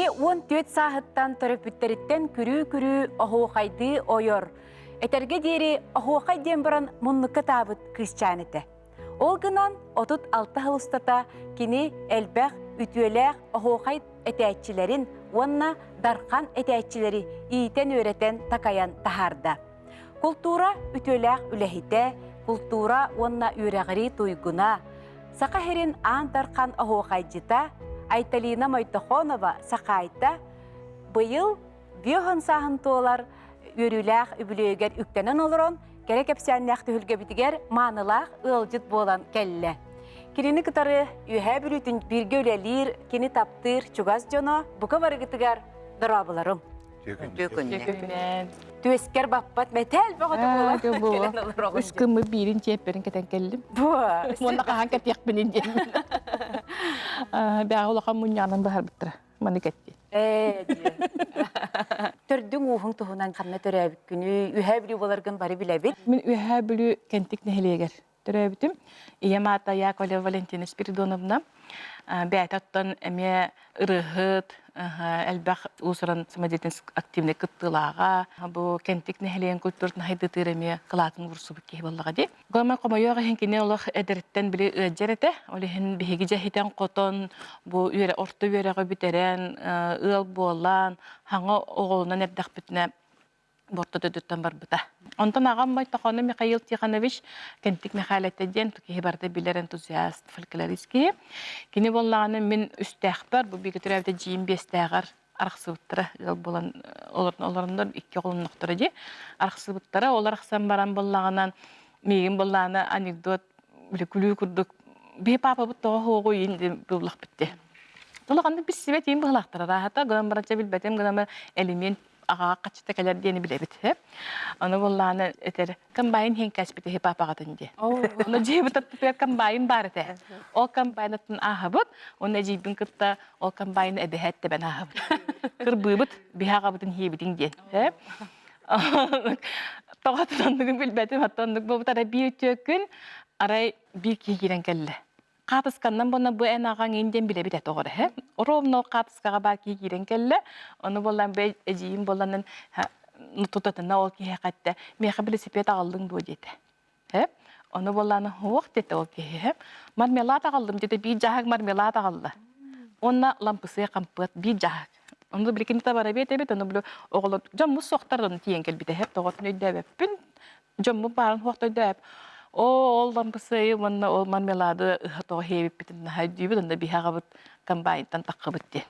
Кини 14 сааһыттан төрөппүттэриттэн күрүү-күрүү оһуохайдыы ойор. Этэргэ диэри оһуохай диэн баран муннукка таабыт кыысчаан этэ. Ол гынан 36 сыл устата кини элбэх үтүөлээх оһуохай этээччилэрин уонна дархан этээччилэри иитэн-үөрэтэн такайан таһаарда. Култуура үтүөлээх үлэһитэ, култуура уонна үөрэҕирии туйгуна, Саха сирин Аан Дархан оһуохайдьыта Айталина Мойтохонова Сахаайта быйыл биоһон сааһын туолар үөрүүлээх үбүлүөйүгэр үктэнэн олорон кэрэ кэпсээннээх түһүлгэбитигэр маанылаах ыалдьыт буолан кэллэ. Кинини кытары Үөһээ Бүлүүтүн бииргэ үлэлиир, кини таптыыр чугас дьоно бука барыгытыгар дорооболорум. Түөкүннэ. Түөскэр баппат мэтээл бөҕөтө буолан кэлэн олороҕун. Үс кыммы биирин чиэппэрин кэтэн кэллим. Буо. Уонна хаһан кэтиэхпинин диэн. Бэҕэ улахан мунньаҕынан быһарбыттара. Маны кэтти. Ээ диэн. Төрдүҥ ууһуҥ туһунан ханна төрөөбүккүнүй, Үөһээ Бүлүү буоларгын бары билэбит. Мин Үөһээ Бүлүү Кэнтик нэһилиэгэр төрөөбүтүм. Ийэм аата Яковлева Валентина Спиридоновна. Бэйэтэ оттон эмиэ ырыаһыт, элбэх уус-уран самодеятельность активнай кыттыылааҕа. Бу Кэнтик нэһилиэгин культуратын хайдытыыр эмиэ кылаатын уурсубут киһи буоллаҕа дии. Гомер хомойуох иһин кини олох эдэриттэн били ыалдьар этэ. Ол иһин биһиги дьэһитэн-хотон бу үөрэ орто үөрэҕи бүтэрэн, ыал буолан, хаҥа оҕолонон эрдэхпитинэ борто дойдуттан барбыта. Онтон аҕам Мойтохону Михаил Тихонович Кэнтик Михайлэтэ диэн киһи барыта билэр энтузиаст, фольклорист киһи. Кини буоллаҕына мин үстээхпэр, бу бииргэ төрөөбүтэ дьиим биэстээҕэр арахсыбыттара ыал буолан олороннор икки оҕолоннохторо дии арахсыбыттара ол арахсан баран буоллаҕынан миигин буоллаҕына анекдот били күлүү курдук биһи паапабыт тоҕо суоҕуй ин диэн буоллахпыт дии улаханнык билсибэт иин быһылаахтара рааһата гынан баран чэ билбэтим гынан баран элимиэн аҕаҕа хаччыта кэлэр диэни билэбит ону буоллаҕына этэр комбайн иһин кээспит иһи паапаҕытын диэ ону дьиэбит аттытыгар комбайн баар этэ ол комбайнаттан ааһабыт уонна эдьиийбин кытта ол комбайны эбэһээт тэбэн ааһабыт кырбыыбыт биһи аҕабытын иһиэбитин диэн тоҕотун оннугун билбэтим оттон оннук буолбут арай биир үтүө күн арай биир киһи киирэн кэллэ хаатысканнан буолна бу эн аҕаҥ ин диэн билэбит этэ оҕор эһэ ровно ол хаатыскаҕа баар киһи киирэн кэллэ ону буоллан бу эдьиийим буолланан тутатына ол киһиэхэ эттэ миэхэ велосипед аҕаллыҥ дуо диэтэ Э ону буоллаана суох диэтэ ол киһи мармелад аҕаллым диэтэ биир дьааһык мармелад аҕалла уонна лампысыа хампыат биир дьааһык ону били кини табара эбит ону били оҕолор дьоммут суохтар ону тиийэн кэлбитэ эһэп тоҕотун өйдөөбөппүн дьоммут баарын суох өйдөөбөп оо ол лампысыайы уонна ол мармелады ыһа тоҕо иһиэбиппитин наһаа өйдүүбүт онно биһи аҕабыт комбайнтан таххыбыт диэн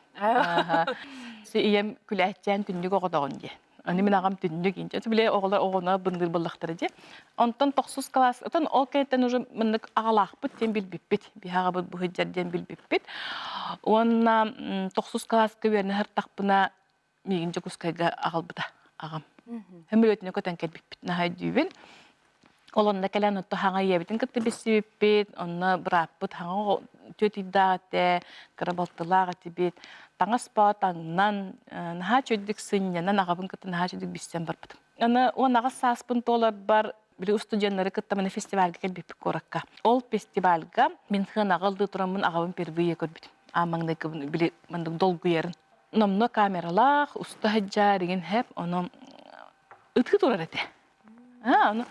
ийэм күлээччээн түннүк оҕотоҕун диэн Аны мин аҕам түннүк инчэ. Били оҕолор оҕоно бындыр буллахтара дии. Онтон тохсус класс, отон ол кэнниттэн уже маннык аҕалаахпыт диэн билбиппит. Биһи аҕабыт быһыдьар диэн билбиппит. Уонна тохсус класска үөрэнэ сыртахпына миигин Дьокуускайга аҕалбыта аҕам. Хөмүлүөтүнэ көтөн кэлбиппит наһаа өйдүүбүн. Ол онно кэлэн отто хаҥа ийэбитин кытта билсибиппит, онно бырааппыт хаҥа түөрт ыйдаах этэ, кыра балтылаах этибит. Таҥас баа таҥнан, наһаа үчүгэйдик сынньанан, аҕабын кытта наһаа үчүгэйдик билсэн барбытым. Аны 18 сааспын туоларбар били устудьуоннары кытта маны фестивальга кэлбиппит куоракка. Ол фестивальга мин сыанаҕа ыллыы тураммын аҕабын впервые көрбүтүм. Аан маҥнайгыбын били маннык долгуйарын. Номнуо камералаах, уста сылдьар игин хэп, ону ытыы турар этэ. Ону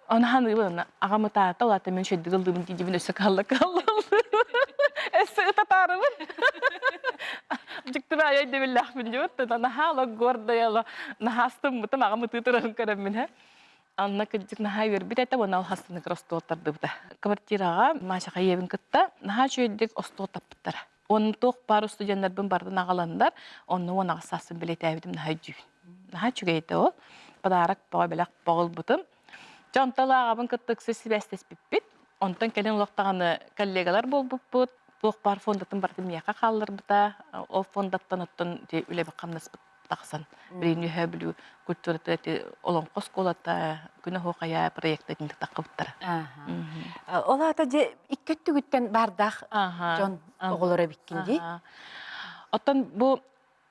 ону ханыыбын аҕам ытаата, ол аата мин үчүгэйдик ыллыыбын дии-диибин өссө кыһалла-кыһалла Өссө ытатаарыбын. Дьиктибэ айа өйдөбүллээхпин диэбит. Наһаа олох гордая, олох наһаа астыммытым, аҕам ытыы турарын көрөммүн һэ. Анна кырдьык наһаа үөрбүт этэ уонна ол хастыныгар остуол тардыбыта. Квартираҕа Машаха ийэбин кытта наһаа үчүгэйдик остуол таппыттара. Уонна туох баар студеннарбын барытын аҕаланнар, онно 18 сааспын бэлиэтээбитим наһаа өйдүүбүн. Наһаа үчүгэй этэ ол. Подарок бөҕө бэлэх бөҕө ылбытым. Дьэ онтон аҕабын кытта ыкса сибээстэспиппит. Онтон кэлин олох даҕаны коллегалар буолбуппут. Туох баар фондатын барытын миэхэ хаалларбыта. Ол фондаттан оттон үлэбит-хамнаспыт тахсан билигин Үөһээ Бүлүү культурата ити Олоҥхо оскуолата Күн оһуохайа проекта итинник таххыбыттара. Ол аата дьэ икки өттүгүттэн баардаах дьон оҕолоро эбиккин дии. Оттон бу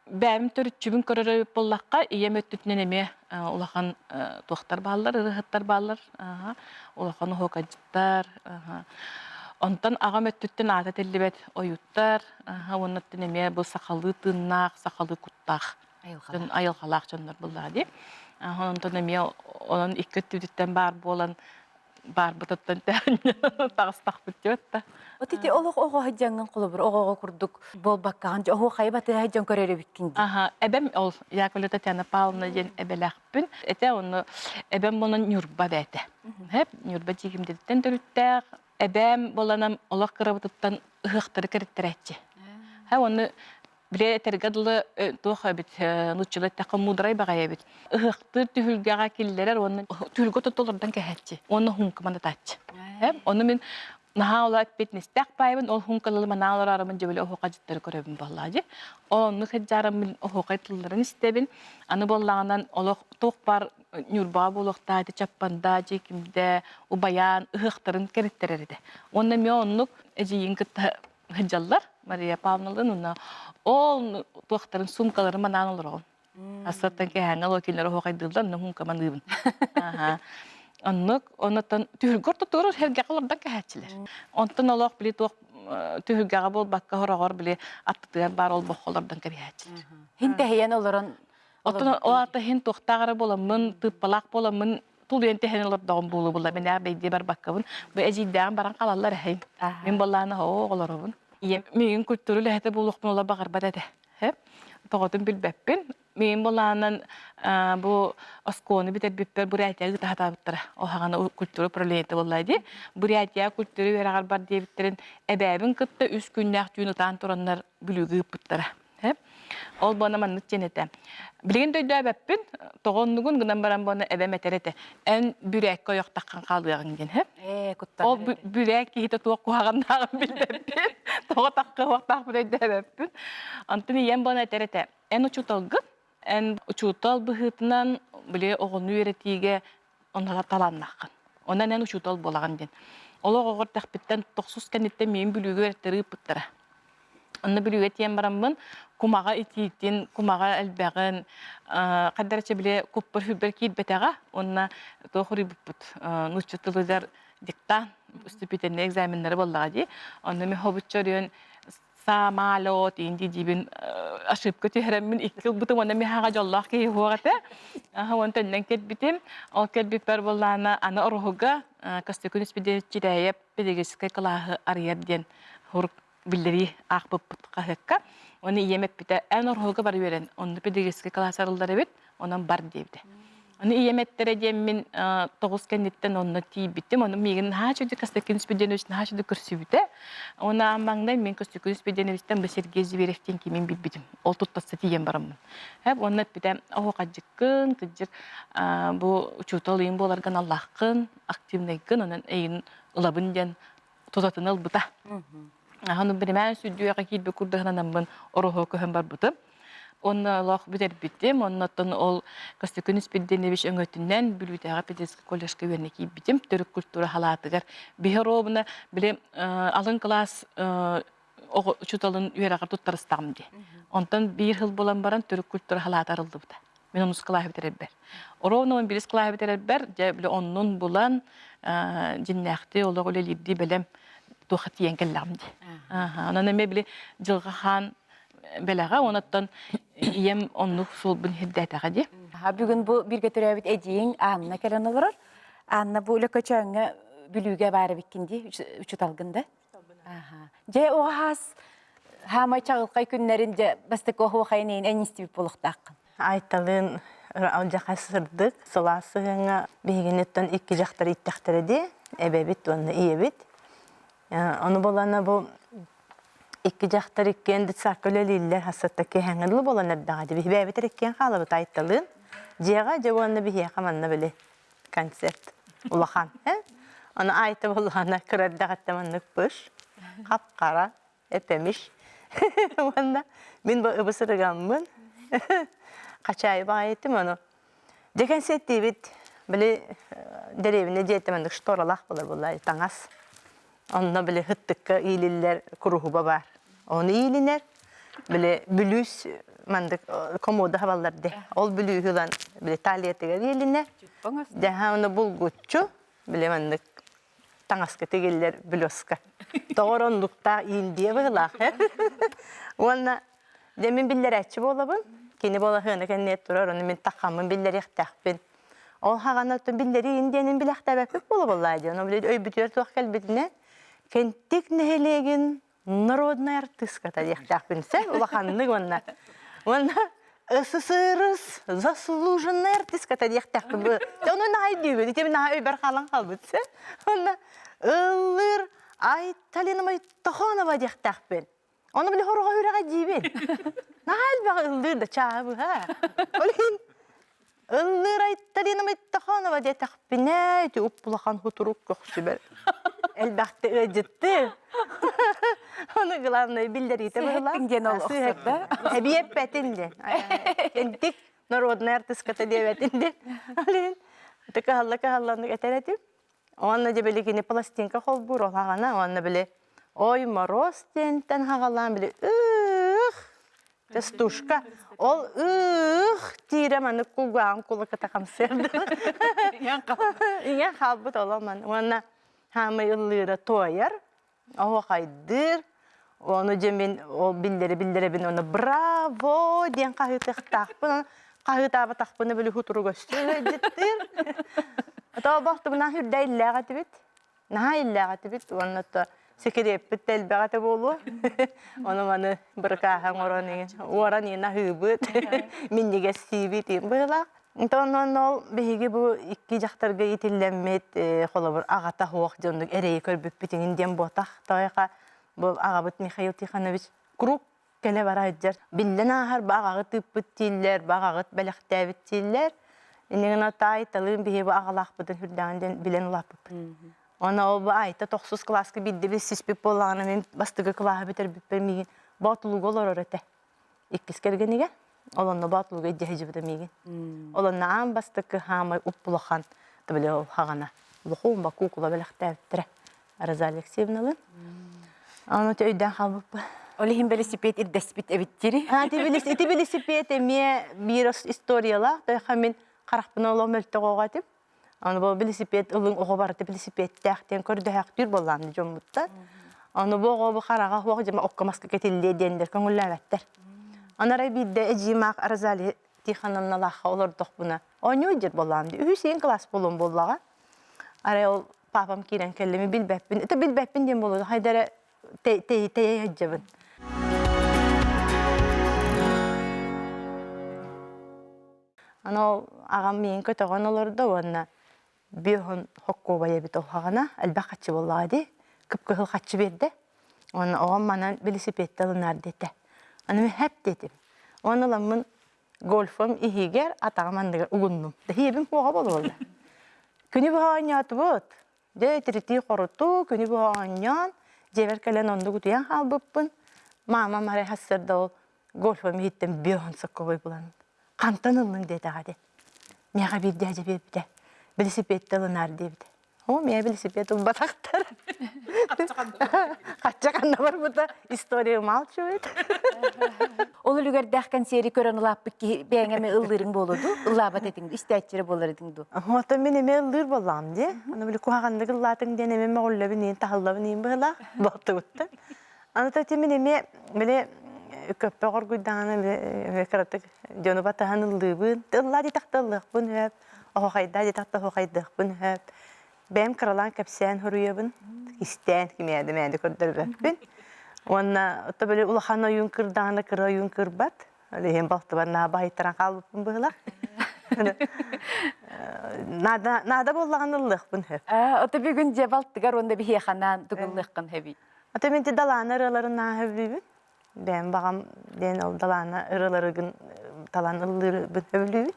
бэйэм төрүччүбүн көрөр эбит буоллахха, ийэм өттүтүнэн эмиэ улахан туохтар бааллар, ырыаһыттар бааллар, улахан оһуокайдьыттар. Онтон аҕам өттүттэн аата этиллибэт ойууттар, уоннаттан эмиэ бу сахалыы тыыннаах, сахалыы куттаах дьон айылҕалаах дьоннор буоллаҕа дии. Онтон эмиэ онон икки өттүбүтүттэн баар буолан баарбытыттан таҕыстахпыт диэт да. От ити олох оҕо сылдьаҥҥын холобур оҕоҕо курдук буолбаккаҕын оһуохайы батыһа сылдьан көрөр эбиккин дии. Аха, эбэм ол Яковлева Татьяна Павловна диэн эбэлээхпин. Этэ онно эбэм болон Ньурба эбээтэ. Хэп Ньурба Дьиикимдэтиттэн төрүттээх. Эбээм боланам олох кырабытыттан ыһыахтары кэриттэрээччи. Һэ онно Били этэргэ дылы туох эбит нууччалыы эттэххэ муударай баҕайы эбит. Ыһыахтыыр түһүлгэҕэ киллэрэр уонна түһүлгэ тутуллардан кэһээччи уонна хуҥка манатааччы. Ону мин наһаа ола эппиэтинэстээх баайбын ол хуҥкалары манаан олорорумун дьэ били оһуохайдьыттары көрөбүн буоллаа дии. Оннук сылдьаарым оһуохай тылларын истэбин. Аны буоллаҕынан олох туох баар Ньурбаҕа буолуохтаах ити Чаппанда, Дьиикимдэ, Убайаан ыһыахтарын кэриттэрэр этэ. Уонна эмиэ оннук эдьиийин кытта сылдьаллар Мария Павловналыын уонна ол туохтарын суумкаларын манаан олороҕун. Ассаттан кэһээҥҥэ олор кинилэр оһуохайдыыллар, онно суумка маныыбын. Аха. Оннук, оннуттан түһүлгэ ортотугар сэргэҕэ олордон кэһээччилэр. Онтон олох били туох түһүлгэҕэ буолбакка хороҕор били аттытыгар баар олбоххо олордон кэбиһээччилэр. Хин тэһийэн олорон Оттон ол аата иһин туохтаах эрэ буоламмын, тыыппалаах буоламмын тулуйан тэһэн олордоҕум буолуо буолла. Мин бэйдиэ барбаккабын. Бу эдьиийдээҕим баран хаалаллар эһэйим. Мин буоллаҕына оо оҕолоробун. Ийэм миигин культура үлэһитэ буолуохпун ола баҕарбат этэ. Тоҕотун билбэппин. Миигин буоллаҕынан бу оскуоланы бүтэрбиппэр Бурятия ыыта сатаабыттара. Ол хаҕана культура управлениета буолла дии. Бурятия культура үөрэҕэр бар диэбиттэрин эбээбин кытта үс күннээх түүн ытаан тураннар Бүлүүгэ ыыппыттара. Ол буона маннык диэн этэ. Билигин да өйдөөбөппүн, тоҕо оннугун гынан баран буона эбэм этэр этэ. Эн бүрээккэ ойох таххан хаалыаҕыҥ диэн. Ээ, Ол бүрээк киһитэ туох куһаҕаннааҕын билбэппин, тоҕо таххыахтаахпын өйдөөбөппүн. Онтон ийэм буона этэр этэ. Эн учууталгын, эн учуутал быһыытынан били оҕону үөрэтиигэ онно талааннааххын. Онон эн учуутал буолаҕын диэн. Олох оҕор тэхпиттэн тохсус кэнниттэн миин Бүлүүгэ үөрэттэри ыыппыттара. Онно Бүлүүгэ тиийэн бараммын кумаҕа итиитин, кумаҕа элбэҕин, хайдах эрэ били куппар-сүрбэр киирбэтэҕэ уонна туох уруйбуппут нуучча тылыгар диктант вступительный экзаменнары буоллаҕа дии. Онно мин хобуччу өрүөн самолет инди диибин ошибка түһэрэммин икки ылбытым уонна миэхэҕэ дьоллоох киһи суох этэ. Уон төннөн кэлбитим. Ол кэлбиппэр буоллаҕына аны Ороһуга Костюкин Испидиэвич Чирээйэп педагогическай кылааһы арыйар диэн сурук биллэрии аахпыппыт хаһыакка. Уонна ийэм эппитэ, эн Ороһуга бар үөрэн, онно педагогическай кылаас арыллар эбит, онон бар диэбитэ. Ону ийэм эттэрэ диэммин тоҕус кэнниттэн онно тиийбитим. Ону миигин наһаа үчүгэй Костюкин Спиридонович наһаа үчүгэй көрсүбүтэ. Уонна маҥнай мин Костюкин Спиридоновичтан бу Сергей Зверев диэн кимин билбитим. Ол туттарса тиийэн бараммын. Уонна эппитэ, оһуохайдьыккын, кырдьык бу учуутал ыйын буоларга аналлааххын, активнайгын, онон эйигин ылабын диэн тутатына ылбыта. Аһан биримээн сүрдүөҕэ киирбит курдугунанаммын ороһу көһөн барбытым. Онно олох бүтэрбитим. Оннотон ол Костюкин Испирдинович өҥөтүнэн Бүлүүтээҕи педагогическай колледжка үөрэнэ киирбитим. Төрүт культура халаатыгар. Биһи оруобуна били алын кылаас оҕо учууталын үөрэҕэр туттарыстаҕым дии. Онтон биир сыл буолан баран төрүт культура халаата арыллыбыта. Мин онус кылааһы бүтэрэрбэр. Оруобуна он бирис кылааһы бүтэрэрбэр, дьэ били оннун булан дьиннээхтии олох үлэлиирдии бэлэм туохха тиийэн кэллэҕим дии. Онон эмиэ били дьылҕа хаан бэлэҕэ, онуттан ийэм оннук суолбун ирдээтэҕэ дии. Бүгүн бу бииргэ төрөөбүт эдьиийиҥ Анна кэлэн олорор. Анна бу Лөкөчөөҥҥө Бүлүүгэ баар эбиккин дии, учууталгын да? Дьэ, оҕо хаамай чаҕылхай күннэрин дьэ бастакы оһуохайын эйин эн истибит буолуохтааххын. Айталыын алдьархай сырдык, сылаас сыһыаҥҥа биһигиниттэн икки дьахтар ииттэхтэрэ дии, эбэбит уонна ийэбит. Ону буолана бу икки дьахтар иккиэн детсадка үлэлииллэр, хасыта киэһэҥҥэ дылы буолан эрдэҕэ дии. Биһи бэйэбит эрэ иккиэн хаалабыт Айталыын. Дьиэҕэ дьэ уонна биһиэхэ манна били концерт улахан. Ону Айта буоллаҕына кыра эрдэҕиттэн маннык пыш, хап-хара, эпэмиш. Уонна мин бу ыбыс-ырыгаммын хачаайы баҕайытым ону. Дьэ кэнсиэттиибит били дэриэбинэ дьиэтэ маннык шторалаах буолар буолла таҥас. Онно били һыттыкка иилиллэр куруһуба баар. Ону иилинэр, били бүлүүс мандык комода хабаллар де. Ол бүлүүһү ылан били талиятыгар иилинэр. Дьаһа ону булгуччу били маннык. таҥаска тигиллэр блеска. Тоҕор оннуктаах Индия быһылаах. Уонна дьэ мин биллэрээччи буолабын. Кини буолаһыана кэнниэ турар, ону мин таххаммын биллэриэхтээхпин. Ол хаҕана биллэрии диэнин билэхтээбэппит буола буоллаа диэн. Ону өйбүтүгэр туох кэлбитинэ, Кэнтик нэһилиэгин народнай артыыската диэхтээхпин сөп улаханнык уонна уонна СССР заслуженный артистката диэхтээхпин бу ону наһаа өйдүүбүн ити наһаа өйбөр хаалан хаалбыт сөп уонна ыллыыр Айталина Мойтохонова диэхтээхпин ону били хороҕо үрэҕэ диибин наһаа элбэҕи ыллыыр да чааһы быһа ол иһин Ыллыыр Айталина Мойтохонова диэтэхпинэ, ити уп-улахан хутурук көхсүбэр элбэхтэ ыалдьыттыы. Ону главное биллэриитэ быһылаах. диэн ол охсордо. Эбиэппэтин диэн. Кэнтик народная артыската диэбэтин диэн. Алин кыһалла-кыһалланнык этэр этим. Уонна дьэ били кини пластинка холбуур олаҕана уонна били ой мороз диэнтэн хаҕалаан били ых Частушка. Ол ых тиирэ маны кулгааҕым кулаката хамсыырды. Иҥэн хаалбыт оломан. Уонна хаамай ыллыыра туойар, оһуохайдыыр. Ону дьэ мин ол биллэри-биллэрэбин ону браво диэн хаһыытыахтаахпын. Хаһыытаабатахпына били хутурук өссө ыалдьыттыыр. Тообохтубуна үрдэ иллээх этибит. Наһаа иллээх этибит уонна то секреппит да элбэх этэ буолуо. Ону маны бырыкааһа оҥорон уоран иин аһыыбыт, минньигэс сиибит иин быһыылаах. Онон ол биһиги бу икки дьахтарга иитиллэммит холобур аҕата суох дьоннук эрэйи көрбүппүт иҥин диэн буотах. Тоойха бу аҕабыт Михаил Тихонович круг кэлэ бара сылдьар. Биллэн ааһар баҕаҕы тыыппыт дииллэр, баҕаҕыт бэлэхтээбит дииллэр. Иннигинэ таай талыын биһи бу аҕалаахпытын үрдэҕин диэн билэн улааппыппыт. Уонна ол бу Айта тохсус кылааска биирдэ билсиспит буоллаҕына мин бастакы кылааһы бүтэрбиппэр миигин Боотулууга олорор этэ. Иккис кэргэнигэ. Ол онно Боотулууга илдьэ сылдьыбыта миигин. Ол онно аан бастакы хаамай уп-улахан били ол хаҕана лохуумба куукула бэлэхтээбиттэрэ. Розалия Алексеевналыын. Ону өйдөөн хаалбыппын. Ол иһин велосипед ирдэспит эбиттири. Ити велосипед эмиэ биир историялаах. Тойха мин харахпын олох мөлтөх оҕо этим. Аны бу велосипед ылыҥ оҕо барыта велосипедтээх диэн көрдөһөөхтүүр буоллааны дьоммуттар. Аны бу оҕо бу хараҕа суох дьэма окко маска кэтиллиэ диэннэр көҥүллээбэттэр. Аны арай биирдэ эдьиийим Розалия Тихоновналаахха олордохпуна оонньуу дьир буоллаам дии. Үһүс иин кылаас буолуом буоллаҕа. Арай ол папам киирэн кэллэ, мин билбэппин. Это билбэппин диэн буолуо, хайда эрэ тэйэ сылдьабын. Аны ол аҕам миигин көтөҕөн олордо уонна биоһун хоккуобай эбит ол хаҕана элбэх хаччы буоллаҕа дии. Кып-кыһыл хаччы биэрдэ. Уонна оҕом манан велосипедте ылынаар диэтэ. Аны мин хэп диэтим. Уонна ыламмын гольфом иһигэр атаҕым анныгар угуннум. Дэһиэбин куоҕа буолуолла. Күнү быһа оонньоотубут. Дьэ итиритии-хорутуу, күнү быһа оонньоон, дьиэбэр кэлэн оннук утуйан хаалбыппын. Маамам арай сарсыарда ол гольфом иһиттэн биоһун сокковой булан хантан ыллыҥ диэтэҕэ дии. Миэхэ биир дьээдьэ биэрбитэ. Велосипедте ылынаар диэбитэ. Оо, миэ велосипед ылбатахтар. Хачча ханна барбыта история умалчивает. Ол үлүгэрдээх кэнсиэри көрөн улааппыт киһи бэйэҥ эмэ ыллыырыҥ буолуо дуу, ыллаабат этиҥ дуу, истээччирэ буолар этиҥ дуу? Оттон мин эмиэ ыллыыр буоллаҕым дии. Аны били куһаҕаннык ыллаатыҥ диэн эмиэ мөҕүллэбин иин таһыллабын иин быһыылаах буолтубуттан. Аны ити мин эмиэ били көппөх оргуйдаҕына били кыратык дьону батыһан ыллыыбын. Ыллаа диэтэхтэ ыллыахпын сөп, оһуохайдаа диэтэхтэ оһуохайдыахпын сөп. Бэйэм кыралаан кэпсээн суруйабын, истээн кимээдэ-мээдэ көрдөрбөппүн. Уонна ото били улахан ойуун кырдаҕына кыра ойуун кырбат. Ол иһин балтыбар наһаа баһыйтаран хаалбыппын быһыылаах. Наада наада буоллаҕына ыллыахпын сөп. Ото бүгүн дьэ балтыгар уонна биһиэхэ анаан тугу ыллыаххын сөбүй? Ото мин далаана ырыаларын нааһа сөбүлүүбүн. Бэйэм баҕам диэн ол далаана ырыаларыгын талан ыллыырбын сөбүлүүбүн.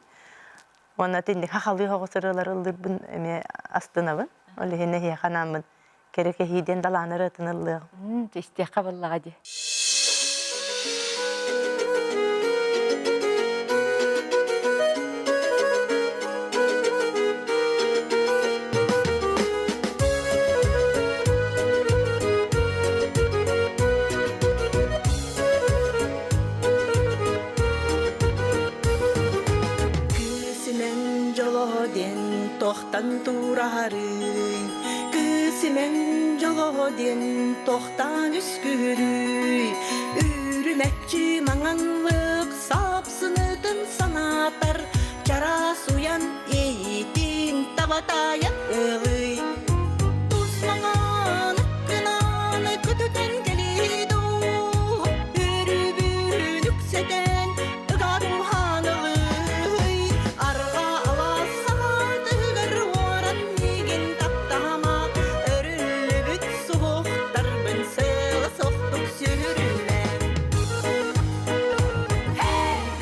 Уонна итинник хахалыы соҕус ырыалары ыллыырбын эмиэ астынабын. Ол иһин эһиэхэ анааммын кэрэ кэһии диэн далаана ырыатын ыллыаҕым. Истиэххэ буоллаҕа дии. Кыыс имэҥ дьоло диэн тохтон тураһарый. Кыыс имэн дьоло диэн тохтоон үскүүрүй, Үүрүмэччи маҥанлык сапсынытын санаатар, Чараас уйан иэйиитин таба таайан ылый. Тус маҥан ыккынан көтүтэн кэлии дуу, Өрүбүн үксэтэн ыга тумхаанылый. Арҕаа алаас саҕатыгар уоран миигин таптаама, Өрүллүбүт суһуохтарбын сыала сохтук сүһүрүмэ.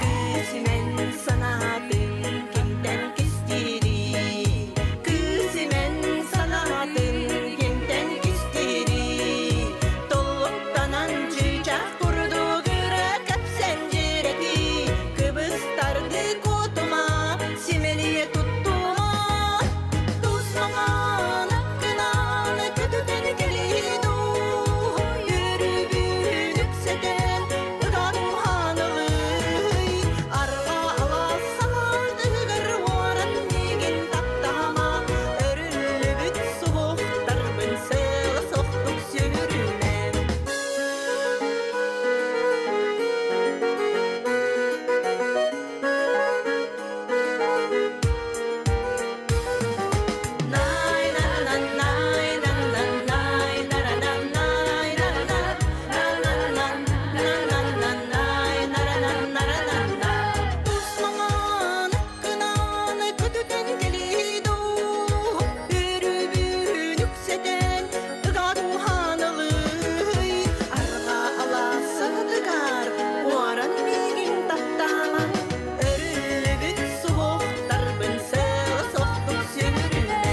Кыыс имэн санаатын кимтэн кистиирий? Кыыс имэн санаатын кимтэн кистиирий? Толлуктанан чыычаах курдук өрө кэпсэн дьиэрэтий, Кыбыстарды куотума, симэлийэ туттума. Тус маҥан аккынан көтүтэн кэлии дуу, Үөрүүбүн үксэтэн ыган уһаанылый. Арҕаа алаас саҕатыгар уоран миигин таптаама, Өрүллүбүт суһуохтарбын сыала сохтук сүһүрүмэ. Уоран миигин таптаама, өрүллүбүт суһуохтарбын сыала сохтук сүһүрүмэ.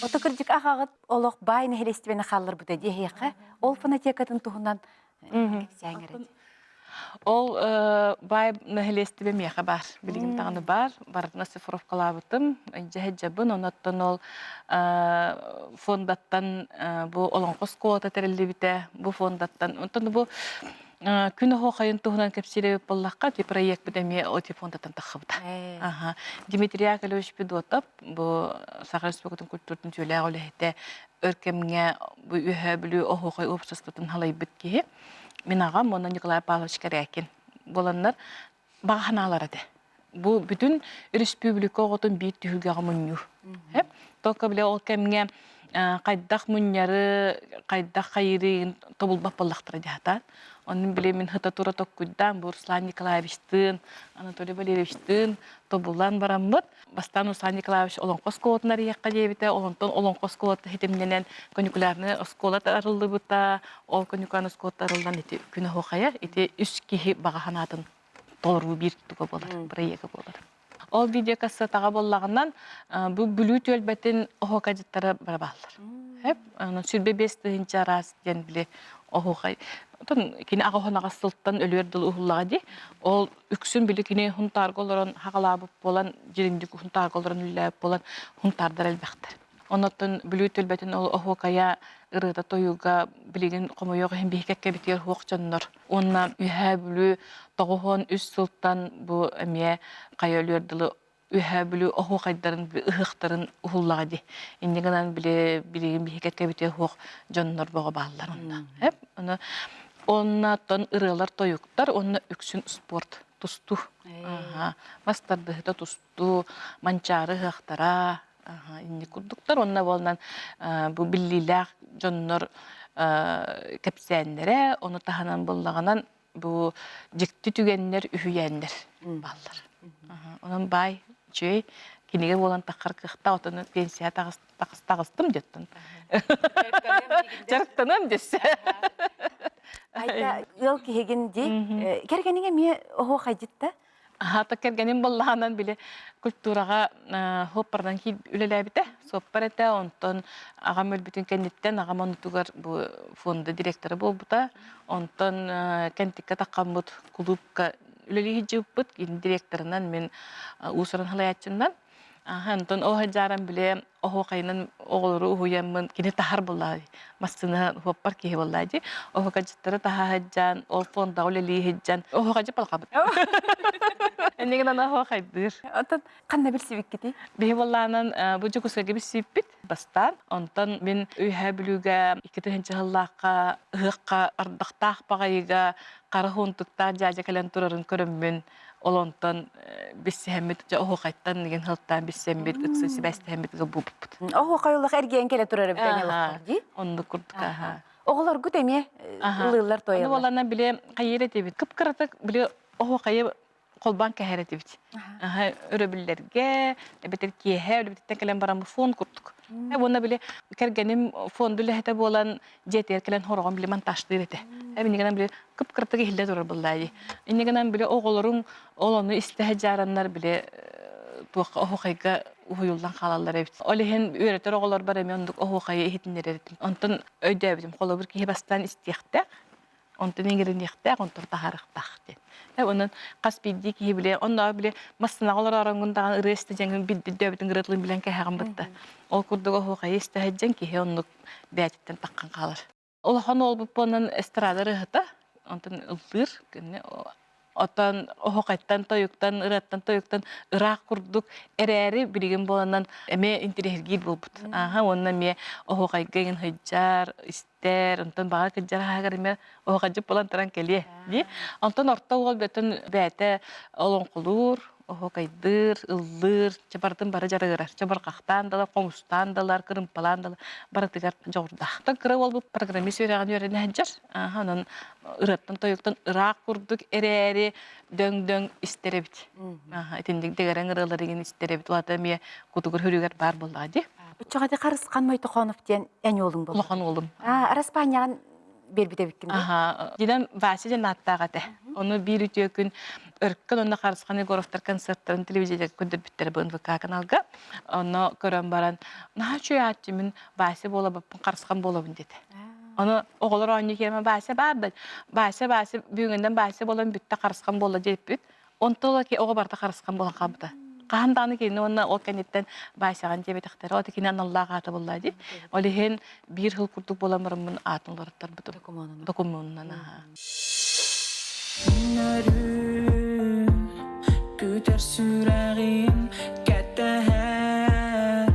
Ото кырдьык аҕаҕыт олох баай нэһилиэстибэни хаалларбыта диэһиэхэ ол фонотекатын туһунан кэпсээҥ эрэ. Ол баай нэһилиэстибэ миэхэ баар. Билигин даҕаны баар. Барытын оцифровкалаабытым. Дьэһэдьэбин. Онон ол фондаттан бу Олоҥхо оскуолата тэриллибитэ. Бу фондаттан. Онтон бу күн оһуохайын туһунан кэпсиир эбит буоллахха, ити проекпыт эмиэ ити фондаттан таххыбыта. Аха. Дмитрий Яковлевич Федотов бу Саха Республикатын культуратын үтүөлээх үлэһитэ өр кэмҥэ бу Үөһээ Бүлүү оһуохай уопсастыбатын халайбыт киһи. Мин аҕам уонна Николай Павлович Корякин буоланнар баҕа санаалара этэ. Бу бүтүн республика оҕотун биир түһүлгэҕэ мунньуу. Только бile ол кэмҥэ хайдах мунньары, хайдах хайырыын тобулбат буоллахтара дьаһатаан. Онон бile мин хыта тура токкуйдаан бу Руслан Николаевичтыын, Анатолий Валерьевичтыын тобуллан бараммыт Бастаан Руслан Николаевич Олоҥхо оскуолатын арыйыахха диэбитэ, онтон Олоҥхо оскуолата ситимнэнэн конюкулярнай оскуола арыллыбыта, ол конюкулярнай оскуолата арыллан ити күн оһуохайа ити үс киһи баҕа санаатын толоруу биир туга буолар, бырайыага буолар. Ол видеокассетаҕа буоллаҕынан бу Бүлүү түөлбэтин оһуокайдьыттара бара бааллар. Хэп, онон 25 тыһыынча араас диэн били оһуохай. Отон кини аҕа оһонаҕас сылтан өлүөр дылы уһуллаҕа дии. Ол үксүн били кини Хунтаарга олорон хаҕалаабыт буолан, дьириҥдик Хунтаарга олорон үлэлээбит буолан, хунтаардар элбэхтэр. Оннуттан Бүлүү түөлбэтин ол оһуокайа ырыата тойуга билигин хомойуох иһин биһи кэккэбитигэр суох дьоннор. Уонна Үөһээ Бүлүү 93 сылтан бу эмиэ хайа өлүөр дылы Үөһээ Бүлүү оһуохайдарын ыһыахтарын уһуллаҕа дии. Инньэ гынан били билигин биһи кэккэбитигэр суох дьоннор бөҕө бааллар онно. Эп ону онно оттон ырыалар тойуктар уонна үксүн спорт тустуу. Аха. Мас тардыһыта тустуу, манчаары ыһыахтара, аха, инник курдуктар. Онно буолан бу биллиилээх дьоннор кэпсээннэрэ, ону таһынан буоллаҕынан бу дьикти түгэннэр, үһүйээннэр бааллар. Онон баай, үчүгэй. Кинигэ буолан таххар кыахтаах, отон пенсия таҕыстым деттон. Дьарыктаныам дессе. Айта ыал киһигин ди. Кэргэниҥ эмиэ оһуохайдьытта? Аһата кэргэним боллаһанан били культураҕа суоппарынан үлэлээбитэ. Суоппар этэ, онтон аҕам өлбүтүн кэнниттэн аҕам оннутугар бу фонда директора буолбута. Онтон Кэнтиккэ таххаммыт кулуупка үлэлии сылдьыбыппыт. Кини директорынан мин уус-уран халайааччыннан. Онтон ол сылдьааран били оһуохайынан оҕолору уһуйаммын кини таһар буоллаа массыына уоппар киһи буоллаа дии оһуохайдьыттары таһа сылдьан ол фондаҕа үлэлии сылдьан оһуохайдьыт балхабыт эннигин аны оһуохайдыыр. Оттон ханна билсибиккитий? Биһи буоллаанан бу Дьокуускайга билсибиппит бастаан. Онтон мин Үөһээ Бүлүүгэ 2 тыһыынча сыллаахха ыһыахха ардахтаах баҕайыга хара хуунтуктаах дьаадьа кэлэн турарын көрөммүн ол онтон билсиһэммит дьэ оһуохайтан игин сылтаан билсэммит ыкса сибээстэһэммит ыал буолбуппут. Оһуохай олох эргийэн кэлэ турар эбит эн дии. Оннук курдук аха. Оҕолоргут эмиэ ыллыыллар тойаллар. Аны буолана били хайыр этибит. Кып-кыратык били оһуохайы холбоон кэһэр этибит. Аха өрөбүллэргэ, эбэтэр киэһэ үлэбититтэн кэлэн баран бу фон курдук. Уонна били кэргэним фонду үлэһитэ буолан дьиэтигэр кэлэн хороҕон били монтажтыыр этэ. Иннигинэн били кып-кыратык иһиллэ турар буоллаа дии. Иннигинэн били оҕолоруҥ ол ону истэ сылдьаараннар били туохха оһуохайга уһуйуллан хаалаллар эбит. Ол иһин үөрэтэр оҕолорбор эмиэ оннук оһуохайы иһитиннэрэр этим. Онтон өйдөөбүтүм холобур киһи бастаан истиэхтээх, онтон иҥэриниэхтээх, онтон таһаарыахтаах диэн. Онон хас биирдии киһи билэ, оннооҕор били массыынаҕа олороороҥҥун даҕаны ырыа истэ дьэҥин билбит ырыа тылын билэн кэһэҕин бытта. Ол курдук оһуохайы истэ сылдьан киһи оннук бэйэтиттэн таххан хаалар. Улахан уолбуппунан эстрада ырыаһыта, онтон ыллыыр, кини оттон оһуохайтан, тойуктан, ырыаттан, тойуктан ыраах курдук эрээри билигин буоланан эмиэ интириэһиргиир буолбут. Ааһа уонна эмиэ оһуохайга иҥин сылдьар, истэр, онтон баҕа кырдьар аһагар эмиэ оһуохайдьыт буолан туран кэлиэ дии. Онтон орто уол бөтөн бэйэтэ олоҥхолуур, оһуокайдыыр, ыллыыр, чэ барытын бары дьарыгырар. Чабырҕахтаан далар, хомустаан далар, кырымпалаан далар барытыгар дьоҕурдаах. Оттон кыра уолбут программист үөрэҕин үөрэнэ сылдьар. Онон ырыаттан тойуктан ыраах курдук эрээри дөҥ-дөҥ истэр эбит. Итинник дэгэрэҥ ырыалар игин истэр эбит. Улаата эмиэ кутугур хүрүгэр баар буоллаҕа дии. Оччоҕо ити Харысхан Мойтохонов диэн эн уолуҥ буолла. Улахан уолум. Араспаанньаҕын биэрбит эбиккин дии. Аха. Динан Вася диэн ааттаах этэ. Ону биир үтүө күн Өркөн уонна Харысхан Егоровтар концерттарын телевизорга көрдөрбүттэрэ бу НВК каналга. Онно көрөн баран, наһаа үчүгэй аатчы мин Вася буолабыппын, Харысхан буолабын диэтэ. Ону оҕолор оонньуу киирэн Вася баар да, Вася, Вася бүгүҥҥүнэн Вася буолан бүттэ, Харысхан буолла диэппит. Онтон ыла оҕо барыта харысхан буолан хаалбыта. Хаһан даҕаны кинини уонна ол кэнниттэн Васяҕын диэбэтэхтэрэ, ол кини аналлаах аата буолла дии. Ол иһин биир сыл курдук буолан бараммын аатын уларыттарбытым. Докумуонунан. Докумуонунан, аһаа. Күтэр сүрэҕим кэтэһэр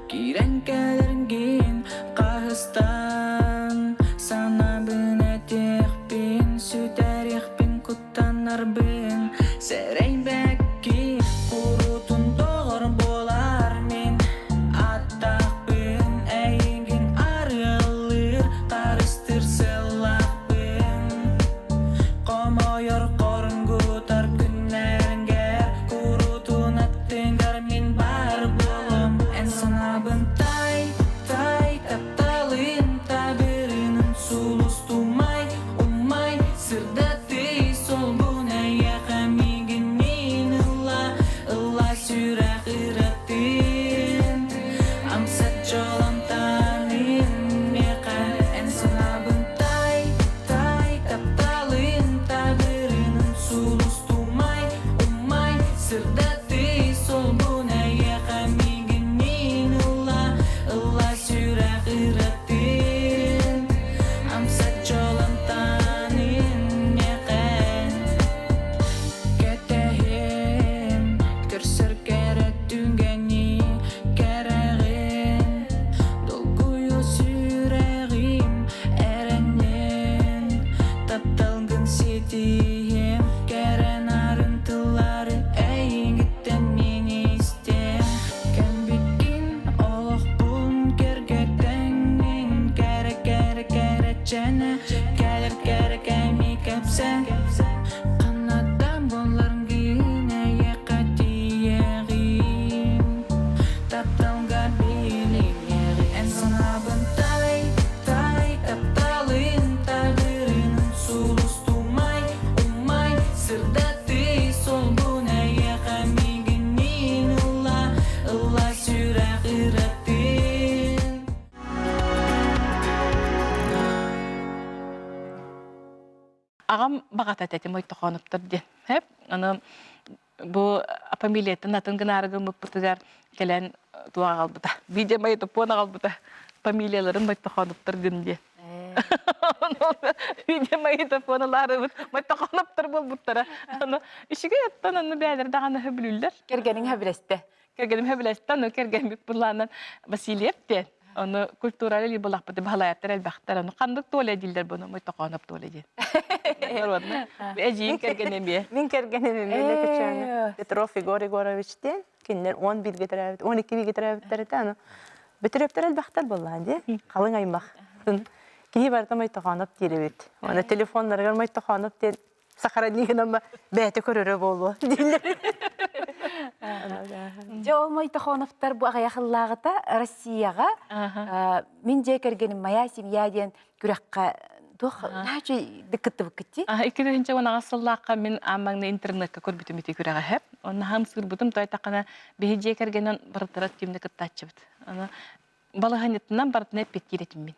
Киирэн кэлэргин хаһыстан Санаабын этиэхпин сүтэриэхпин куттанарбын Сэрэйбэккин куруутун доҕор буолар мин Аттаахпын эйигин арыаллыыр Харыстыыр сыллаахпын Хомойор хорунгутар күннэргэр Куруутун аттыгар. Тапталга билиҥҥэҕи эн санаабын тай, тай, тапталын тардырынын сулустумай, умай, сырдатыы солбун эйиэхэ миигинниин ылла, ылла сүрэх ыратын. Аҕам баҕата этим Мойтохооноптор диэн. Хэп, аны бу фамилиятын атын гынаары гыммыппытыгар кэлэн туох аҕалбыта. Биирдэ магнитофон аҕалбыта. Фамилияларын Мойтохооноптор гын диэн. Биирдэ магнитофон ылаарыбыт Мойтохооноптор буолбуттара. Аны үчүгэй оттон аны бээлэр даҕаны сөбүлүүллэр. Кэргэниҥ сөбүлэстэ. Кэргэним сөбүлэстэ, ону кэргэммит былаанан Васильев диэн. Ону культурали ли булахпыт баһылаайаттар элбэхтэр. Ону ханнык туоля дииллэр буну Мойтохооноп туоля диэн. Народно. Эдьиийим кэргэнэ эмиэ. Мин кэргэним эмиэ Лөкөчөөнө Петров Егор Егорович диэн. Кинилэр 11-гэ төрөөбүт, 12-ге төрөөбүттэр этэ. Аны Бөтүрүөптэр элбэхтэр буоллаҕа дии. Халыҥ аймах. Киһи барыта Мойтохооноп диир эбит. Уонна телефоннарыгар Мойтохооноп диэн сохрани гынан бэйэтэ көрөрө буолуо дииллэр. Дьэ ол Мойтохоновтар бу аҕыйах ыллааҕыта Россияҕа мин дьиэ кэргэним моя семья диэн күрэххэ туох наһаа кыттыбыккыт дии. 2018 сыллаахха мин аан маҥнай интернекка көрбүтүм ити күрэҕи. Онно хамсыырбытым тойтаххына биһи дьиэ кэргэнин барытара кимне кыттааччыбыт. Аны балаһанньытынан барытына эппиэттиир этим мин.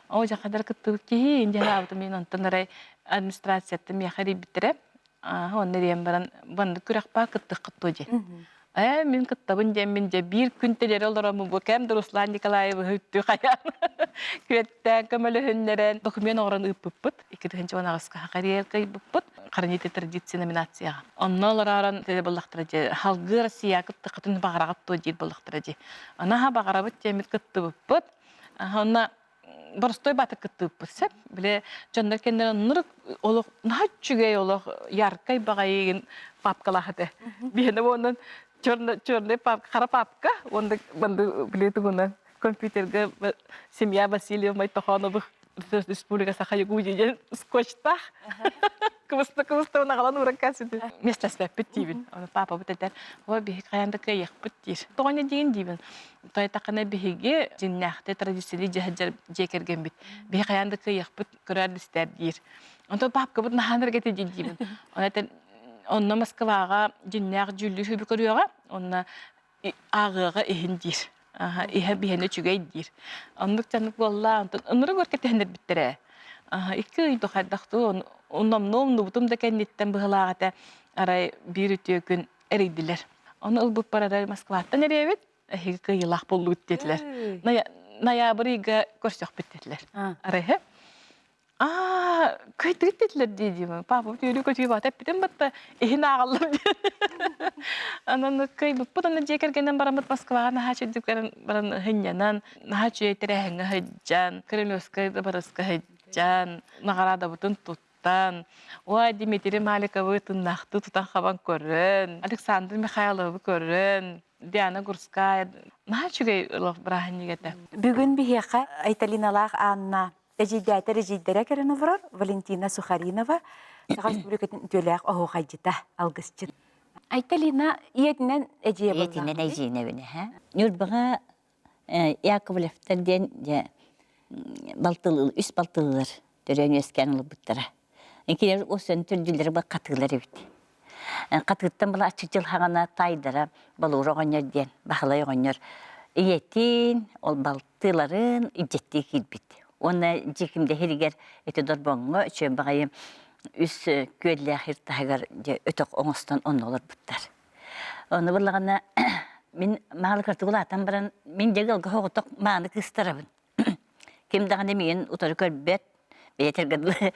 Оо, дьахтар кыттыбыт киһи диэн аабытым мин онтон арай администрацияттан миэхэ эрийбиттэрэ. Онно эрийэн баран маннык күрэхпэ кыттыаххыт дуо диэн. Ээ, мин кыттабын диэммин дьэ биир күн тэлэрэ олороммун бу кэм да Руслан Николаевиһы үттүү хайаан күөттээн көмөлөһүннэрэн документ оҥорон ыыппыппыт. 2018 карьер кыайбыппыт. Храните традиции номинацияҕа. Онно олороорон теле буллахтара дьэ халгыы Россия кыттыххытын баҕараҕыт дуо диир буоллахтара дии. Анаһа баҕарабыт диэммит кыттыбыппыт. Онно боростой баты кыттыыппыт сөп. Бile дьоннор кэннэр оннур олох наһаа үчүгэй олох яркай баҕайыгын папкалаах этэ. Биһиэнэ онон черный черный папка, хара папка, онда банды биле тугунан компьютерга семья Васильев Майтохоновых Республика Саха Якутия диэн скотчтаах кыбыста кыбыста аҕалан ууран кээсити. Миэстэлэспэппит диибин. Ону папабыт этэр, ой биһи хайаан да кыайыахпыт диир. Тоҕо диин диибин. Тойтахына биһиги дьиннээхтэ традициялыы дьаһадьар дьиэ кэргэммит. Биһи хайаан да кыайыахпыт көрөр истэр диир. Онтон папкабыт наһаан эргэтэ диибин. Онон этэн онно Москваҕа дьиннээх дьүүллүүр сүбэ көрүөҕэ, онно ааҕыаҕа иһин диир. Иһэ биһэни үчүгэй диир. Оннук дьаннык буолла. Онтон ынырык өр кэтэһиннэрбиттэрэ. Икки ый хайдахтуу номнуо умнубутум да кэнниттэн быһылаах этэ. Арай биир үтүө күн эрийдилэр. Ону ылбыппар арай Москваттан эрийэбит. Эһиги кыайыылаах буоллугут диэтилэр. Ноябрь ыйга көрсөхпүт диэтилэр. Арай Аа, кыайтыгыт диэтилэр дии диибин. Папа үөрүү-көтүү баата эппитим батта иһин ааҕаллар диэн. Анан кыайбыппыт, аны дьиэ кэргэнэн бараммыт Москваҕа наһаа үчүгдүк баран баран сынньанан, наһаа үчүгэй тэрээһиҥҥэ сылдьан, Кремлевскай дыбарыска сылдьан, наҕараадабытын туттан, ой, Дмитрий Маликовы тыннаахтыы тутан-хабан көрөн, Александр Михайловы көрөн, Диана Гурская наһаа үчүгэй олох бырааһынньык этэ. Бүгүн биһиэхэ Айталиналаах Анна эдьиийдээтэр эдьиийдэрэ кэлэн олорор Валентина Сухаринова, Саха Республикатын үтүөлээх оһуохайдьыта, алгысчыт. Айталина ийэтинэн эдьиийэ Ийэтинэн эдьиийинэбин эһэ. Ньурбаҕа Яковлевтар диэн дьэ балтылыы үс балтылыылар төрөөн үөскээн ылбыттара. Кинилэр уосан төрдүлэрэ ба хатыылар эбит. Хатыыттан была аччык дьылһаҕана таайдара Балуура оҕонньор диэн Баһылай оҕонньор ийэтин, ол балтыларын илдьэттии киирбит. Уонна Дьиикимдэ иһигэр ити Дорбоҥҥо үчүгэй баҕайы үс күөллээх ир таһыгар дьэ өтөх оҥостон онно олорбуттар. Ону буллаҕына мин маалыкартык улаатан баран мин дьэ ыалга соҕотох мааны кыыстарабын. Ким даҕаны миигин утары көрбөт, бэйэтэргэ дылы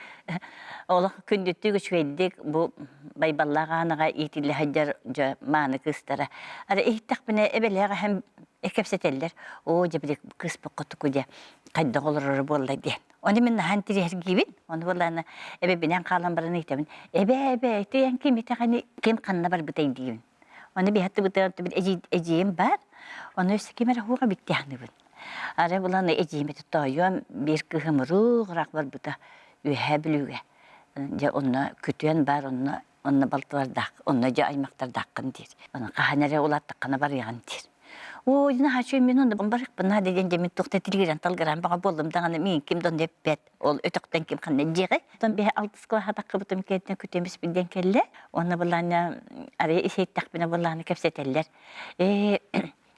олох күндүттүк үчүгэйдик бу Байбаллаах Аанаҕа иитиллэ сылдьар дьэ мааны кыыстара. Ара иһиттэхпинэ эбэлээх эһэм кэпсэтэллэр, оо дьэ били кыыспыт хотуку дьэ хайдах олороро буолла диэн. Ону мин наһаа интириэһиргиибин. Ону буоллаҕына эбэбинэн хаалан баран ыйытабын, эбээ эбээ ити эн ким итэҕэни ким ханна барбытай диибин. Ону биһаттыбытыгар эдьиийим баар, ону өссө ким эрэ хуоҕа бүттэхнибин. Арай булан эдьиийим этэ тоойуом биир кыыһым уруу ыраах барбыта Үөһээ Бүлүүгэ. Дьэ онно күтүөн баар онно онно балтылардаах онно дьэ аймахтардааххын диир. Ону хаһан эрэ улааттаххына барыаҕын диир. Оо, наһаа мин онно барыахпын наада диэн дьэ мин туохта тилигирэн талгыраан баҕа буоллум даҕаны миин ким да онно эппэт. Ол өтөхтөн ким ханна дьиэҕэ. Оттон биһи алтыс кылааһа таххыбытым кэнниттэн күтүөмүспүт диэн кэллэ. Уонна былаана арыйа иһиттэхпинэ былааны кэпсэтэллэр. Ээ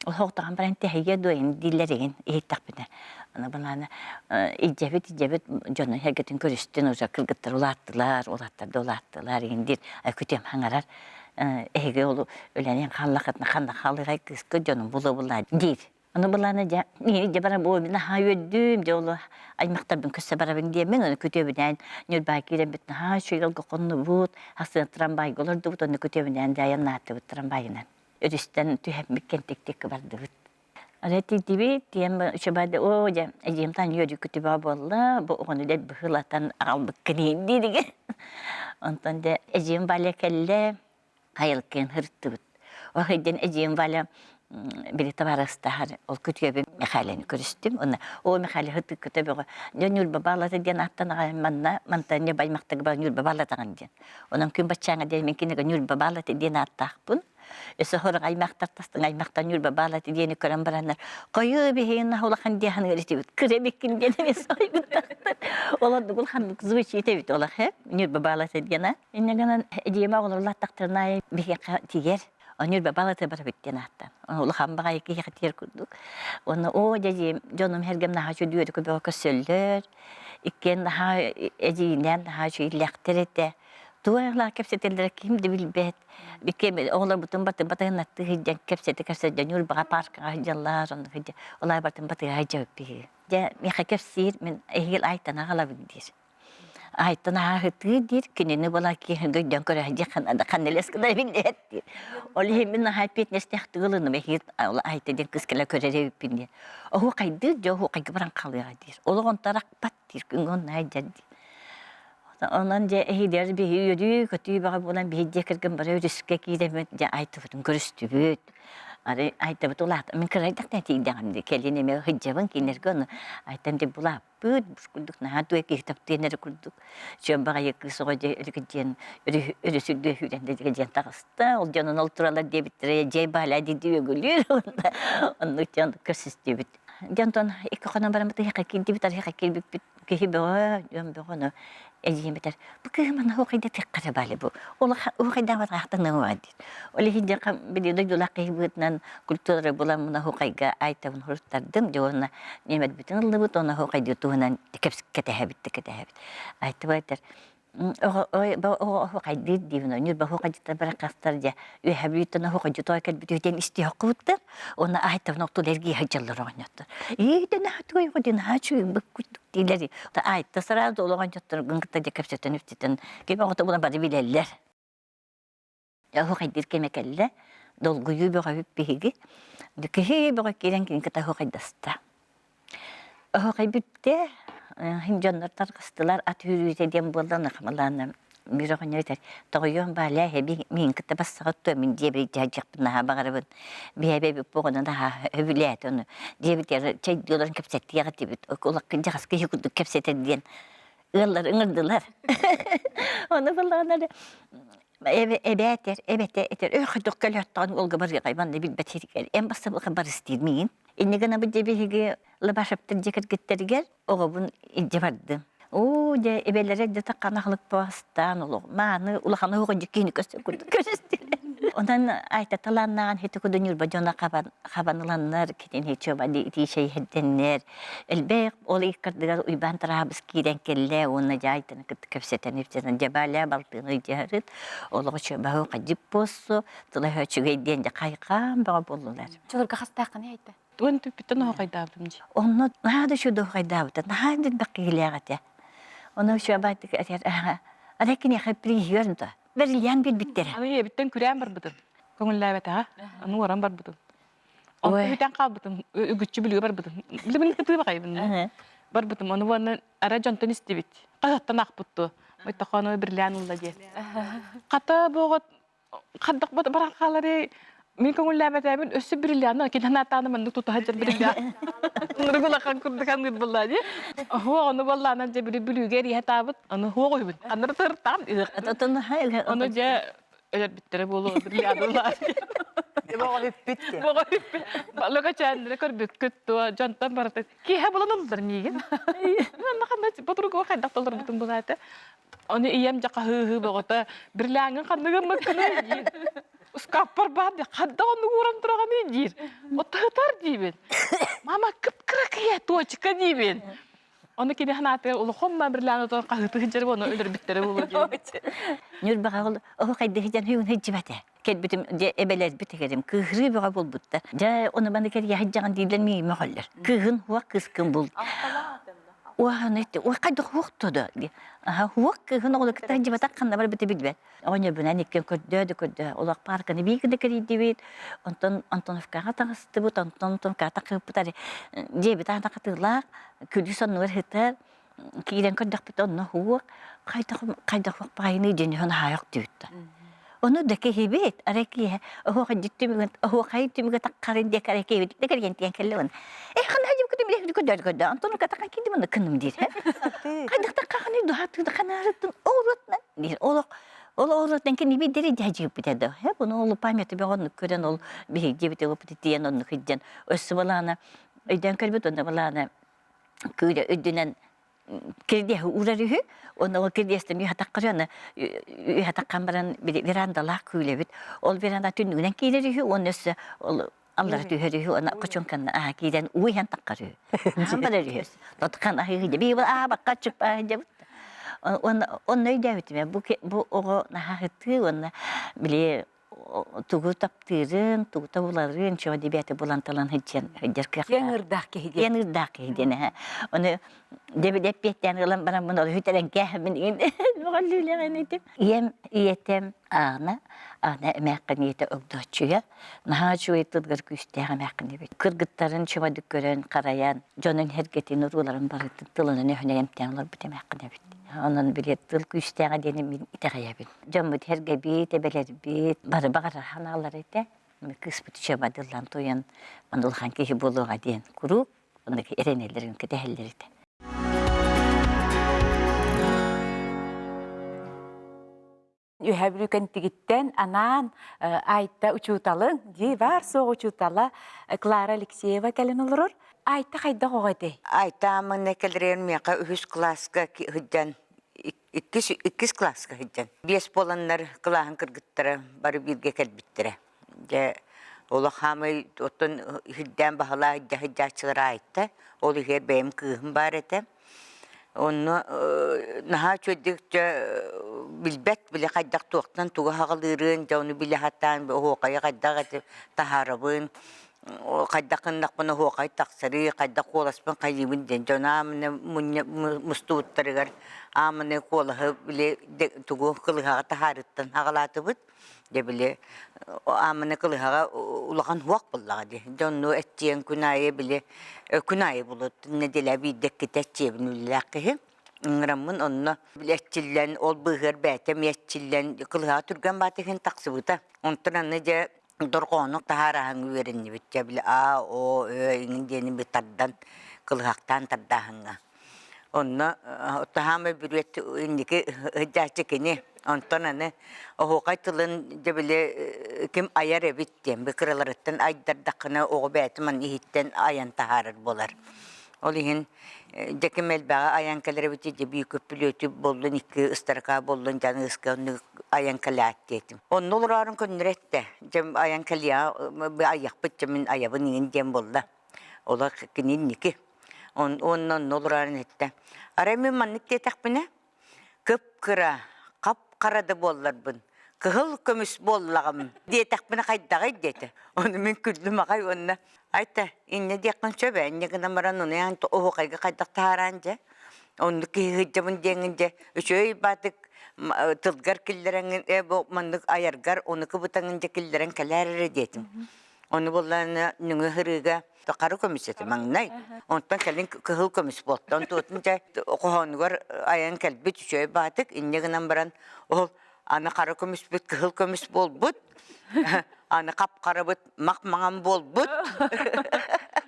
Оһоҕтоһон баран тэһийэ дуо ин дииллэр игин иһиттэхпинэ. Аны былаана илдьэбит илдьэбит дьону сэргэтин көрүстүн уже кыргыттар улааттылар, улааттар да улааттылар игин диир күтүөм хаҥарар. Эһиги ол үлэнин халлахытына ханна халыгай кыыска дьонум булуобулаа диир. Аны былаана дьэ миини дьэ баран бу наһаа үөрдүм дьэ ол аймахтарбын көрсө барабын диэммин аны күтүөбүнээн Ньурбаа киирэммит наһаа үчүгэй ыалга хоннубут хасыан трамвайга олордубут онно күтүөбүнээн дьэ айаннаатыбыт трамвайынан өрүстэн түһэммит кэнтиктик бардыбыт. Аны тиийдибит, тиийэн үчүбайды, оо дьэ, эдьиийим таан үөрүү буолла, бу оҕону дэ быһыылатан аҕалбыккын иһин дииригэр. Онтон дэ эдьиийим Валя кэллэ, хайылкыын һырыттыбыт. Ол сылдьан эдьиийим Валя били табаарыстаһар ол күтүөбүн Михайланы көрүстүм. Онно оо Михаил һытыккыта бөҕө. Дьэ Ньурба баалата диэн ааттан аҕай манна мантан не баймахтыгы ба Ньурба баалатаҕын диэн. Онон күн баччааҥа диэн мин кинигэ Ньурба баалата диэн ааттаахпын. Өссө сорох аймахтар тастыҥ аймахтар Ньурба баалата диэни көрөн бараннар хойуу биһигин улахан диэхин ыарытыбыт кыра эбиккин диэн эмиэ соһуйбуттахтар. Ол ордук улаханнык звучит эбит олох э Ньурба баалата диэн а. Инньэ гынан эдьиийим оҕолор улааттахтарына аайы биһиэхэ тиийэр. Ньурба баалата барабыт диэн ааттаан. Улахан баҕайы киһиэхэ тиийэр курдук. Уонна оо дьэ дьонум сэргэм наһаа үчүгэй бөҕө көрсөллөр. Иккиэн наһаа эдьиийинээн наһаа үчүгэйлээхтэр этэ. Тугу айылаах кэпсэтэллэрэ ким да билбэт. Иккиэн оҕолорбутун батын батыһыннаттыы сылдьан кэпсэтэ-кэпсэтэ Ньурбаҕа пааркаҕа сылдьаллар, онно сылдьа ол аайы батын батыһа сылдьабыт биһиги. Дьэ, миэхэ кэпсиир, мин эһиил Айтаны аҕалабын диир. Айтан ааһытыы диир, кинини була киһи өйдөөн көрө сылдьа ханна элэс гына биллээт диир. Ол иһин мин наһаа эппиэтинэстээх ылыным эһиил Айта диэн кыыс кэлэ көрөр эбиппин диэн. Оһуохайдыыр дьэ оһуохайга баран хаалыаҕа диир. Олох онто арахпат диир, күҥҥэ онно сылдьар диир. Онон дьэ эһиилэр биһи үөрүү-көтүү бөҕө буолан биһи дьиэ кэргэн бары өрүскэ киирэммит дьэ Айтабытын көрүстүбүт. Арай Айтабыт улаат мин кырайдахтан тиийдэҕим дии кэлин эмиэ сылдьабын кинилэргэ ону Айтам дьэ булааппыт курдук наһаа туой киһи таптыан эрэ курдук чүөн баҕайы кыыс оҕо дьэ диэн өрүс үрдүө сүүрэн диэн таҕыста ол дьонун ол туралар диэбиттэрэ дьэй бааля дии үөгүлүүр оннук дьон көрсүстүбүт дьэ онтон икки хонон баран бытыһыха киирдибит арыһыха киирбиппит киһи бөҕө дьон бөҕө ону эдьиийим этэр бу кыыһы манна оһуохайда тыахха баали бу оһуохайдаабатаахтаныаҕа диир ол иһин дьэ били дойдулаах киһи быһыытынан культура булан муна оһуохайга айтабын хуруттардым дьэ уонна немэрбитин ыллыбыт уонна оһуохайдыы туһунан кэтэһэбит да кэтэһэбит айтыба этэр оһуохайдыыр диибин Ньурба оһуохайдьыттар бараххастар дьэ үөһэ Бүлүүттэн оһуохайдьыт ой кэлбит үһү истиэххубуттар уонна аайтабын оттул эргийэ сылдьаллар оҕонньоттор иитэн аатыгай оҕо диэн аһаа үчүгэй курдук дииллэр айта сразу ол оҕонньотторгун кытта дьэ кэпсэтэн үптэтэн ким оҕото буолан бары билэллэр оһуохайдыыр кэмэ кэллэ долгуйуу бөҕөбүт биһиги киһи бөҕө киирэн кини кытта оһуохайдаста Оһуохай бүттэ, дьоннор тарҕастылар, ат үүрүүтэ диэн буолла, хамалаан биир оҕонньор этэр, тоҕойуом баалаа эһэби миин кытта бассаҕыт дуо, мин дьиэбэр дьаһдьыахпын наһаа баҕарабын, биһэбэ эбит оҕону наһаа өбүлээтэ ону дьиэбитигэр чэйдии олорон кэпсэттиэх этибит, улаххан дьаҕас киһи курдук кэпсэтэр диэн ыаллар ыҥырдылар. Ону буоллаҕына эрэ эбээтэр, эбэтэ этэр, өр хайдах кэлээттэҕин уолга барыаҕай манна билбэт сиригэр, эн бассабылга барыс диир миигин. Инньэ гынабыт дьэ биһиги Лыбашевтар дьиэ кэргэттэригэр оҕобун илдьэ бардым. Оо, дьэ, эбэлэрэ дьэ таххан аһылык бастаан олох мааны улахан оһоҕо дьиккини көстөр курдук көрүстүлэр. Онон Айта талааннааҕын хити куду Ньурба дьоно хабан хабан ыланнар кинини чуоба итии чэй иһэрдэннэр элбэх ол иккардыгар Уйбаан Тараабыс киирэн кэллэ уонна дьэ Айтаны кытта кэпсэтэн ипсэтэн дьэ баля балтыны ыйдьаһарыт олоҕу чуобаһы хадьып буоссу тыла үчүгэй диэн дьэ хайҕаан бөҕө буоллулар. Чолорго хастааххыный Айта? Туон түппүттэн оһохайдаабытым дии. Онно наһаа да үчүгэй оһохайдаабыта, наһаа элбэх киһилээх этэ. Ону үчүгэй баайтык этэр, арай киниэхэ приһиэр да, бэриллээн биэрбиттэрэ. Аны ийэбиттэн күрээн барбытым. Көҥүллээбэтэҕэ. Аны уоран барбытым. Онто бүтэн хаалбытым, үгүччү бүлүүгэ барбытым. Билибин кытыы баҕайбын. Барбытым, ону уонна ара дьонтон истибит. Хаһыаттан аахпыт дуо? Мойтохоону бирлээн ылла диэн. Хата буоҕот Хардах баран хаалары мин көҥүллээбэтээбин өссө бриллианы кини санаатааны маннык тута сылдьар бриллиан ынырык улахан курдук аныыр буоллаа дии оһуох ону буоллаанан дьэ били бүлүүгэ эриэһэ таабыт ону хуох уһубун ханнары тыртаам ону дьэ Өлөрбүттэрэ буолуо бриллианылаах. Боҕо бүппүт диэн. Боҕо бүппүт. Лөкөчөөннөрө көрбүккүт дуо? Дьонтон барыта киэһэ булан ыллар миигин. Манна ханна подруга хайдах толорбутум булаата. Ону ийэм дьэ хаһыы-ыһыы бөҕөтө бриллиаҥҥын ханныгын мыккыный диир. Ускааппар баар диир. Ханна оннук ууран тураҕыный диир. Оттоһутар диибин. Мама кып-кыракыйа точка диибин. Ону кини санаатыгар улахан бриллианы отон хаһыытыы сылдьар буолан өлөрбүттэрэ буолуо диэн. Ньурбаҕа ол оһо хайдыһы дьан huyун сылдьыбата. Кэлбитим дьэ эбэлэрбит кэлим кыыһырыы бөҕө буолбутта. Дьэ ону маны кэрийэ сылдьаҕын дииллэр миигин мөҕөллөр. Кыыһын хуох кыыскын бул. Уаһаны уа хайдах хуох туда. Аха хуох кыыһын оҕолор кытта сылдьыбатах ханна барбыта билбэт. Оҕонньорбунан иккиэн көрдөө да көрдөө. Олох паарканы биир гына кэрийдибит. Онтон Антоновкаҕа таҕыстыбыт, онтон Антоновкаҕа тахсыбыппыт ари дьиэбит аана хатыылаах, күлүүс оннугар сытар. Киирэн көрдөхпүт онно хуох, хайдах хайдах баайыный диэн иһэн аһаайах түбүттэ. Ону да киһибит, арай киһи оһуохайдьыт түмүгүн, оһуохай түмүгэ таххарын диэки арай киһибит да кэргэн тиэн кэллэ уонна э ханна дьыбыкы түмүгэ көрдөр көрдө Антоновка таххан киирдим онно кынным диир. Хайдах тахханы дуһатыыда ханаарыттын оҕуруотунан диир. Олох ол оҕуруотунан кини биирдэри дьаһдьыыппыт да. Э буну ол памяты бөҕө оннук көрөн ол биһиги дьиэбит ылыппыт тиийэн оннук илдьэн өссө балаана өйдөөн көрбүт онно балаана күүлэ үрдүнэн кирдиэһи уурар үһү уонна ол кирдиэстэн үһэ аны үһэ таххан баран верандалаах күүлэбит ол веранда түннүгүнэн киирэр үһү уонна өссө ол аллара түһэр үһү уонна хочуҥканна аа киирэн уу иһэн таххар үһү ахан барар үһү тотхан аһыы дьэ бии аабакка чуппаа дьэбит уонна онно өйдөөбүтүм бу бу оҕо наһаа ытыы уонна били тугу таптыырын, тугу табыларын, чего дебяты булан талан сылдьан сылдьар кыахтаах. Киэҥ ырдаах киһи диэн. Киэҥ ырдаах киһи диэн эһэ. Ону дебит эппиэттээн ылан бараммын ол үтэрэн кээһэммин мөҕөллүүлэҕин этим. Ийэм ийэтем Аана, Аана эмээххин ийэтэ Огдооччуйа наһаа үчүгэй тылгар күүстээх эмээххин эбит. Кыргыттарын чумадык көрөн, харайан, дьонун эргэтин, урууларын барытын тылынан өһүнэн эмтээн олорбут эмээххин эбит. Онон били тыл күүстээҕэ диэни мин итэҕэйэбин. Дьоммут эргэбит, эбэлэрбит бары баҕарар санаалар этэ. Кыыспыт үчүгэйдыллан туйан улахан киһи буолуоҕа диэн куруук оннук эрэнэллэрин кэтэһэллэр этэ. Үһэ Бүлүүкэнтигиттэн анаан Айта учууталыҥ, дии баар суох учуутала Клара Алексеева кэлэн олорор. Айта хайдах оҕо этэй? Айта аммына кэлэригэр миэхэ үһүс кылааска сылдьан иккис иккис кылааска сылдьан биэс буоланнар кылааһын кыргыттара бары бииргэ кэлбиттэрэ. Дьэ олох хаамай оттон иһирдээн баһылаа сылдьааччылар аайта. Ол иһигэр бэйэм кыыһым баар этэ. Онно наһаа үчүгэйдик дьэ билбэт били хайдах туохтан тугу аҕалыырын дьэ ону билэ сатаан оһуохайы хайдах эти таһаарабын хайдах гыннахпына оһуохай тахсарый хайдах куоласпын хайыыбын диэн дьон аамына мунньа мустубуттарыгар аамына куолаһы били тугу кылыһаҕа таһаарыттан аҕалаатыбыт Дьэ били ааманы кылыһаҕа улахан уһуох буоллаҕа дии. Дьэ онну эччиэн күн аайы били күн аайы булут нэдиэлэ биирдэ иккитэ эччиэбин үлэлээх киһи. Ыҥыраммын онно били эччиллэн ол быыһыгар бэйэтэ эмиэ эччиллэн кылыһаҕа түргэн баата иһин тахсыбыта. Онтон аны дьэ дорҕоону таһаараһыҥ үөрэннибит. Дьэ били а, о, ө иҥин диэни би тардан кылыһахтаан тардааһыҥҥа. Онно таһаамай бүрүөт инники сылдьааччы кини. Онтон аны оһуохай тылын дьэ били ким айар эбит диэн бу кыраларыттан айдардаххына оҕо бэйэтин маны иһиттэн айан таһаарар буолар. Ол иһин дьэ ким элбэҕи айан кэлэр эбит дьэ биир көппүлүөтү буоллун икки ыстаракаа буоллун дьан ыска оннук айан кэлээт диэтим. Онно олороорун көннөрү эттэ. Дьэ айан кэлиэҕэ айыахпыт дьэ мин айабын иҥин диэн буолла. Олох кини инники. Уонна онно олорон эттэ. Арай мин маннык диэтэхпинэ, кып-кыра, хап-хара да буолларбын, кыһыл көмүс буоллаҕым диэтэхпинэ хайдаҕый диэтэ. Ону мин күллүм аҕай уонна айта инньэ диэххин сөп ээ, инньэ гынан баран ону эн оһуохайга хайдах таһаараан дьэ, оннук киһи сылдьабын диэҥҥин дьэ, үчүгэй баатык тылгар киллэрэҥҥин ээ бу маннык айаргар ону кыбытаҥҥын дьэ киллэрэн кэлээр эрэ диэтим. Ону буоллаҕына нөҥүө һырыыга хара көмүс этэ маҥнай. Онтон кэлин кыһыл көмүс буолта. Онтуотун дьэ хоһоонугар айан кэлбит үчүгэй баатык инньэ гынан баран ол аны хара көмүспүт кыһыл көмүс буолбут. Аны хап-харабыт мах-маҥан буолбут.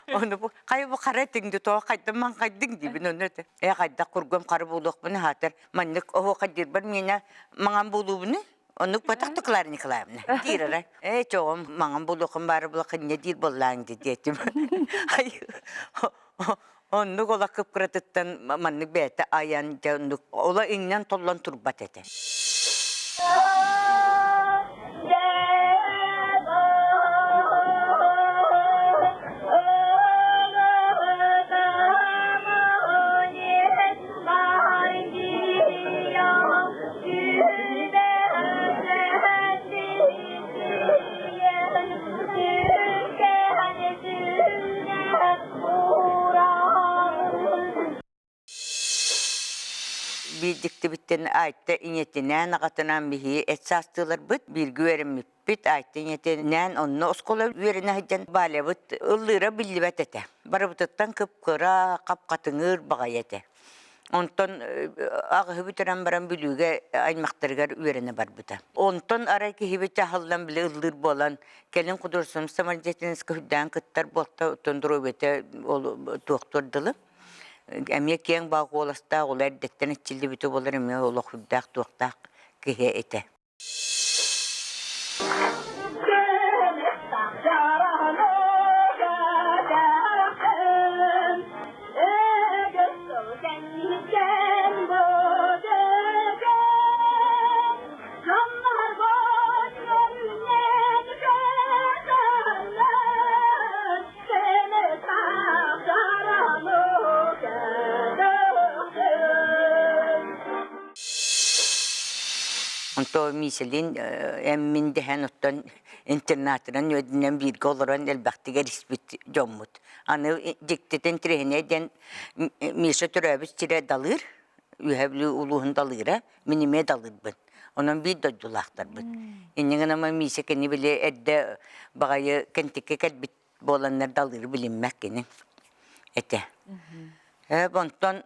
Ону бу хайа бу хара этиҥ дуу тоҕо хайдах маҥхайдыҥ диибин ону этэ. Ээ хайдах кургум хара буолуохпун аһаатар маннык оһуохайдыырбар миэнэ маҥан буолуубуну. Оннук батахты Клара Николаевна диир эрэ. Ээ чоҕум маҥан булуохум баара булахынньа диир буоллааҥ дии диэтим. Оннук олох кып-кыратыттан маннык бэйэтэ айан дьэ оннук ола иҥнэн толлон турбат этэ. Биир дьиктибиттэн Айта ийэтинээн аҕатынаан биһиги эт саастыыларбыт бииргэ үөрэммиппит Айта ийэтинээн онно оскуола үөрэнэ сылдьан Валябыт ыллыыра биллибэт этэ. Барыбытыттан кып-кыра, хап-хатыҥыр баҕайы этэ. Онтон аҕыһы бүтэрэн баран Бүлүүгэ аймахтарыгар үөрэнэ барбыта. Онтон арай киһибит аһыллан били ыллыыр буолан, кэлин художественнай самодеятельноска үрдээн кыттар буолта, оттон доруобуйата ол туохтуор дылы. Эмиэ киэҥ баҕа куоластаах, ол эрдэттэн иччиллибитэ буолар эмиэ олох үрдээх туохтаах киһи этэ. Онто Миисэлиин эммин дэһэн оттон интернатынан үөдүнэн бииргэ олорон элбэхтик эриспит дьоммут. Аны дьиктитин тириһинэ диэн Миша төрөөбүт сирэ Далыыр, Үөһээ Бүлүү улууһун Далыыра, мин эмиэ Далыырбын. Онон биир дойдулаахтарбыт. Инньэ гынан Миисэ кини били эрдэ баҕайы Кэнтиккэ кэлбит буоланнар далыыры билиммэт кини этэ. Онтон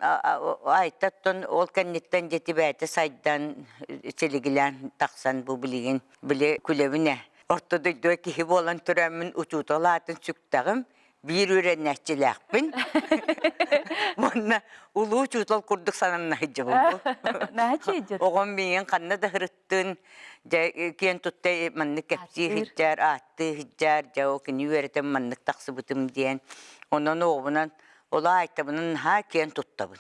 Айтаттан ол кэнниттэн дьэ тибээтэ сайдан силигилээн тахсан бу билигин били күлэбин ээ. Орто дойдуга киһи буолан төрөөммүн учуутал аатын сүктэҕим, биир үөрэнээччилээхпин. Уонна улуу учуутал курдук сананна сылдьабын бу. Оҕом миигин ханна да сырыттын, дьэ киэн тутта маннык кэпсии сылдьар, ааттыы сылдьар, дьэ ол кини үөрэтэн маннык тахсыбытым диэн. Онон оҕобунан ол аайтабынан наһаа киэн туттабын.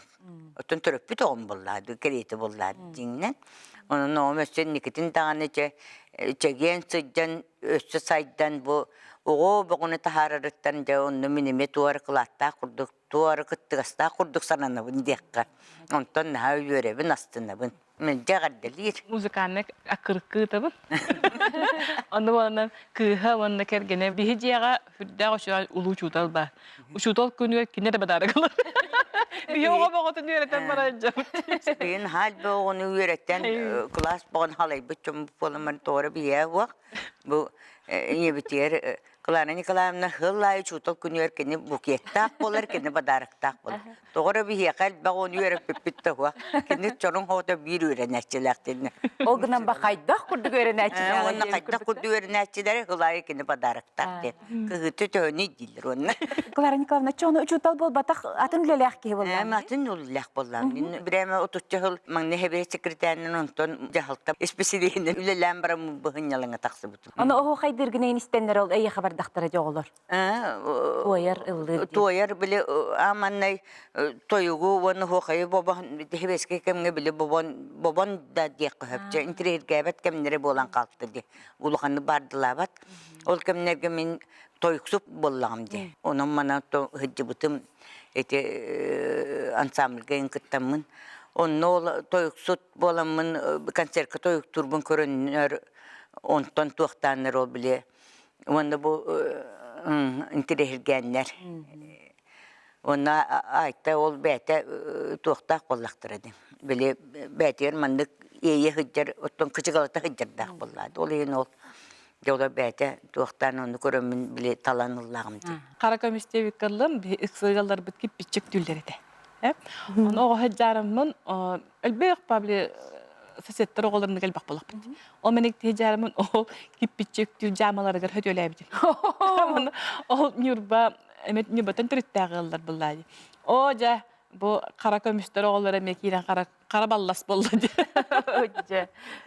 Оттон төрөппүт оҕом буоллаа, кэриэтэ буоллаа дьиҥинэн. Онон оҕом өссө инникитин даҕаны чэ чэгиэн сылдьан өссө сайдан бу оҕо бөҕөнү таһаарарыттан дьэ онно мин эмиэ туора кылааттаах курдук туора кыттыгастаах курдук сананабын диэххэ. Онтон наһаа үөрэбин, астынабын. Мэлдьи эҕэрдэлиир. Музыкальнай аккырыккыытабын. Онно буоланан кыыһа уонна кэргэнэ биһи дьиэҕэ сүрдээх үчүгэй улуу учуутал баар. Учуутал күнүгэр кинэ да бадаарык ылар. Биһи оҕо боҕотун үөрэтэн баран дьоммут. Билин хаал оҕону үөрэтэн кылаас боҕон халайбыт дьоммут буоламмын тоҕо биһиэ уох бу ийэбитигэр Клара Николаевна сыл аайы учуутал күнүгэр кини букеттаах буолар, кини подароктаах буолар. Тоҕо эрэ биһиэхэ элбэх оҕону үөрэппиппит да суох. Кини чорун хоото биир үөрэнээччилээх диэннэ. Ол гынан ба хайдах курдук үөрэнээччилэр Уонна хайдах курдук үөрэнээччилэри сыл аайы кини подароктаах диэн. Кыһыты төһөнүй дииллэр уонна. Клара Николаевна, чону учуутал буолбатах атын үлэлээх киһи буоллаам. Атын үлэлээх буоллаам. Бирээмэ отучча сыл маҥнай хэбиэ секретарынан онтон дьаһалта исписэлииһинэн үлэлээн баран быһынньалаҥа тахсыбытым. Аны оһуохайдыыргын истэннэр ол эйиэхэ бардахтара дьэ оҕолор. Туойар ыллыыр Туойар били ааманнай тойугу уонна оһуохайы бобон тэһибэскэ кэмҥэ били бобон бобон да диэххэ сөп дьэ интириэһиргээбэт кэмнэрэ буолан хаалта дии улаханнык баардылаабат ол кэмнэргэ мин тойуксуп буоллаҕым дии онон манан сылдьыбытым ити ансамбльга кыттаммын онно ол тойуксут буоламмын концертка тойуктуурбун көрөннөр онтон туохтааннар ол били уонна бу интириэһиргээннэр уонна айта ол бэйэтэ туохтаах буоллахтара дии били бэйэтигэр маннык иэйэ сылдьар оттон кычыгалата сылдьардаах буоллаат ол иһин ол дьэ олор бэйэтэ туохтаан ону көрөммүн били талан ыллаҕым дии Хара көмүс диэбиккэ ыллым, ыксыгалларбыт киппиччик түллэр этэ. Ону оҕо сылдьаарыммын элбэх били соседтар оҕолорун элбэх буолахпыт. Ол мэник тиһи ол киппиччик түл дьаамаларыгар хөтүөлээбитим. Ол Ньурба эмет Ньурбаттан төрүттээх ыаллар буллаа дии. Оо дьэ. Бу хара көмүстэр оҕолоро эмиэ киирэн хара хара баллас буолла дии.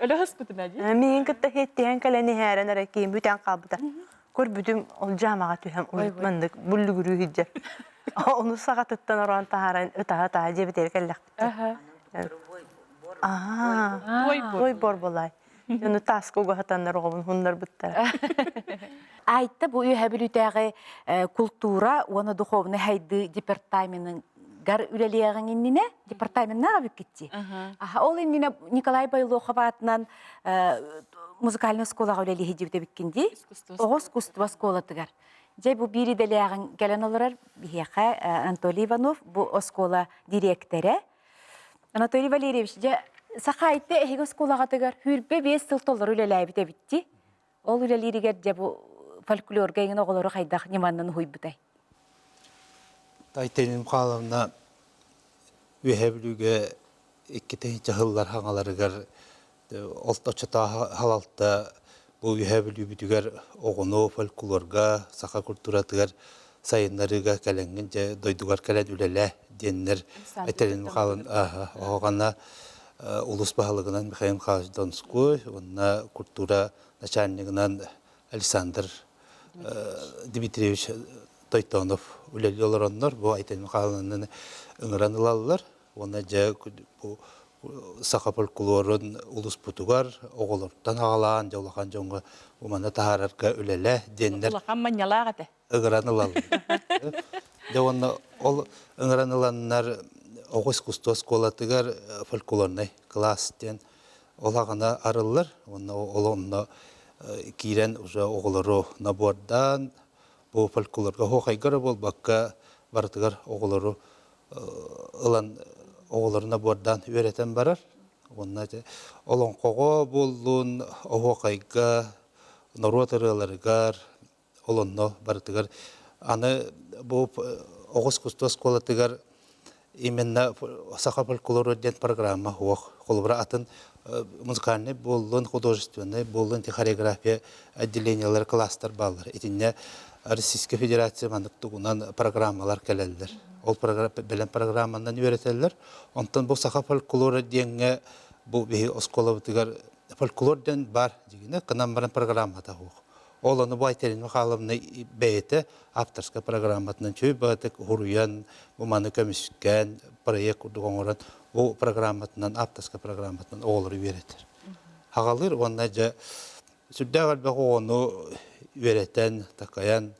Өлө сыспытым ээ дии. Миигин кытта хиэттиһэн кэлэн иһээрэн эрэ киин бүтэн хаалбыта. Көрбүтүм ол дьаамаҕа түһэн маннык буллугуруу сылдьар. Ону саҕатыттан ороон таһааран ытаһа-ытаһа дьиэбитигэр кэллэхпит. Аа, той бор буолай. Ону тааска угаһатаннар оҕобун хуннарбыттара. Айта бу Үөһээ Бүлүүтээҕи култуура уонна духовнай сайдыы департаменыгар үлэлиэҕиҥ иннинэ департаменнаах эбиккит Аха, ол иннинэ Николай Байлохов аатынан музыкальнай оскуолаҕа үлэлии сылдьыбыт эбиккин дии. Оҕо искусство оскуолатыгар. Дьэ бу биир идэлээҕиҥ кэлэн олорор биһиэхэ Анатолий Иванов бу оскуола дириэктэрэ. Анатолий Валерьевич, дьэ Сахаайта эһиги оскуолаҕытыгар 25 сыл толору үлэлээбит эбитти. Ол үлэлииригэр дьэ бу фольклорга эҥин оҕолору хайдах ньыманнан уһуйбутай? Айталина Михайловна Үөһээ Бүлүүгэ икки тыһыынча сыллар хаҥаларыгар ол оччотооҕу халалта бу Үөһээ Бүлүүбүтүгэр оҕону фольклорга, саха культуратыгар сайыннарыыга кэлэҥҥин дьэ дойдугар кэлэн үлэлээ диэннэр Айталина Михайловна оһоҕана улус баһылыгынан Михаил Михайлович Донской уонна культура начальнигынан Александр Дмитриевич Тойтонов үлэлии олороннор бу Айталина Михайловнаны ыҥыран ылаллар уонна дьэ бу саха фольклорун улуспутугар оҕолортон аҕалаан дьэ улахан дьоҥҥо умана таһаарарга үлэлээ диэннэр Улахан манньалаах этэ. ыҥыран ылаллар. Дьэ уонна ол ыҥыран ыланнар оҕо искусство оскуолатыгар фольклорнай кылаас диэн ол аҕана арыллар уонна ол онно киирэн уже оҕолору набордаан бу фольклорга оһуохайга эрэ буолбакка барытыгар оҕолору ылан оҕолору набордаан үөрэтэн барар. Уонна ити олоҥхоҕо буоллун, оһуохайга, норуот ырыаларыгар, ол онно барытыгар аны бу оҕо искусство оскуолатыгар именно саха фольклору диэн программа суох. Холобура атын музыкальный буоллун, художественный буоллун, хореография отделениелар, класстар бааллар. Итиннэ Российская Федерация маннык тугунан программалар кэлэллэр. Ол бэлэм программанан үөрэтэллэр. Онтон бу саха фольклора диэҥҥэ бу биһи оскуолабытыгар фольклор диэн бар дигинэ кынан баран программата суох. Ол ону бу Айталина Михайловна бэйэтэ авторскай программатынан чүй баҕатык уһуруйан, бу маны көмүскээн, проект курдук оҥорон, бу программатынан, авторскай программатынан оҕолору үөрэтэр. Хаҕалыыр уонна дьэ сүрдээх элбэх оҕону үөрэтэн, такайан,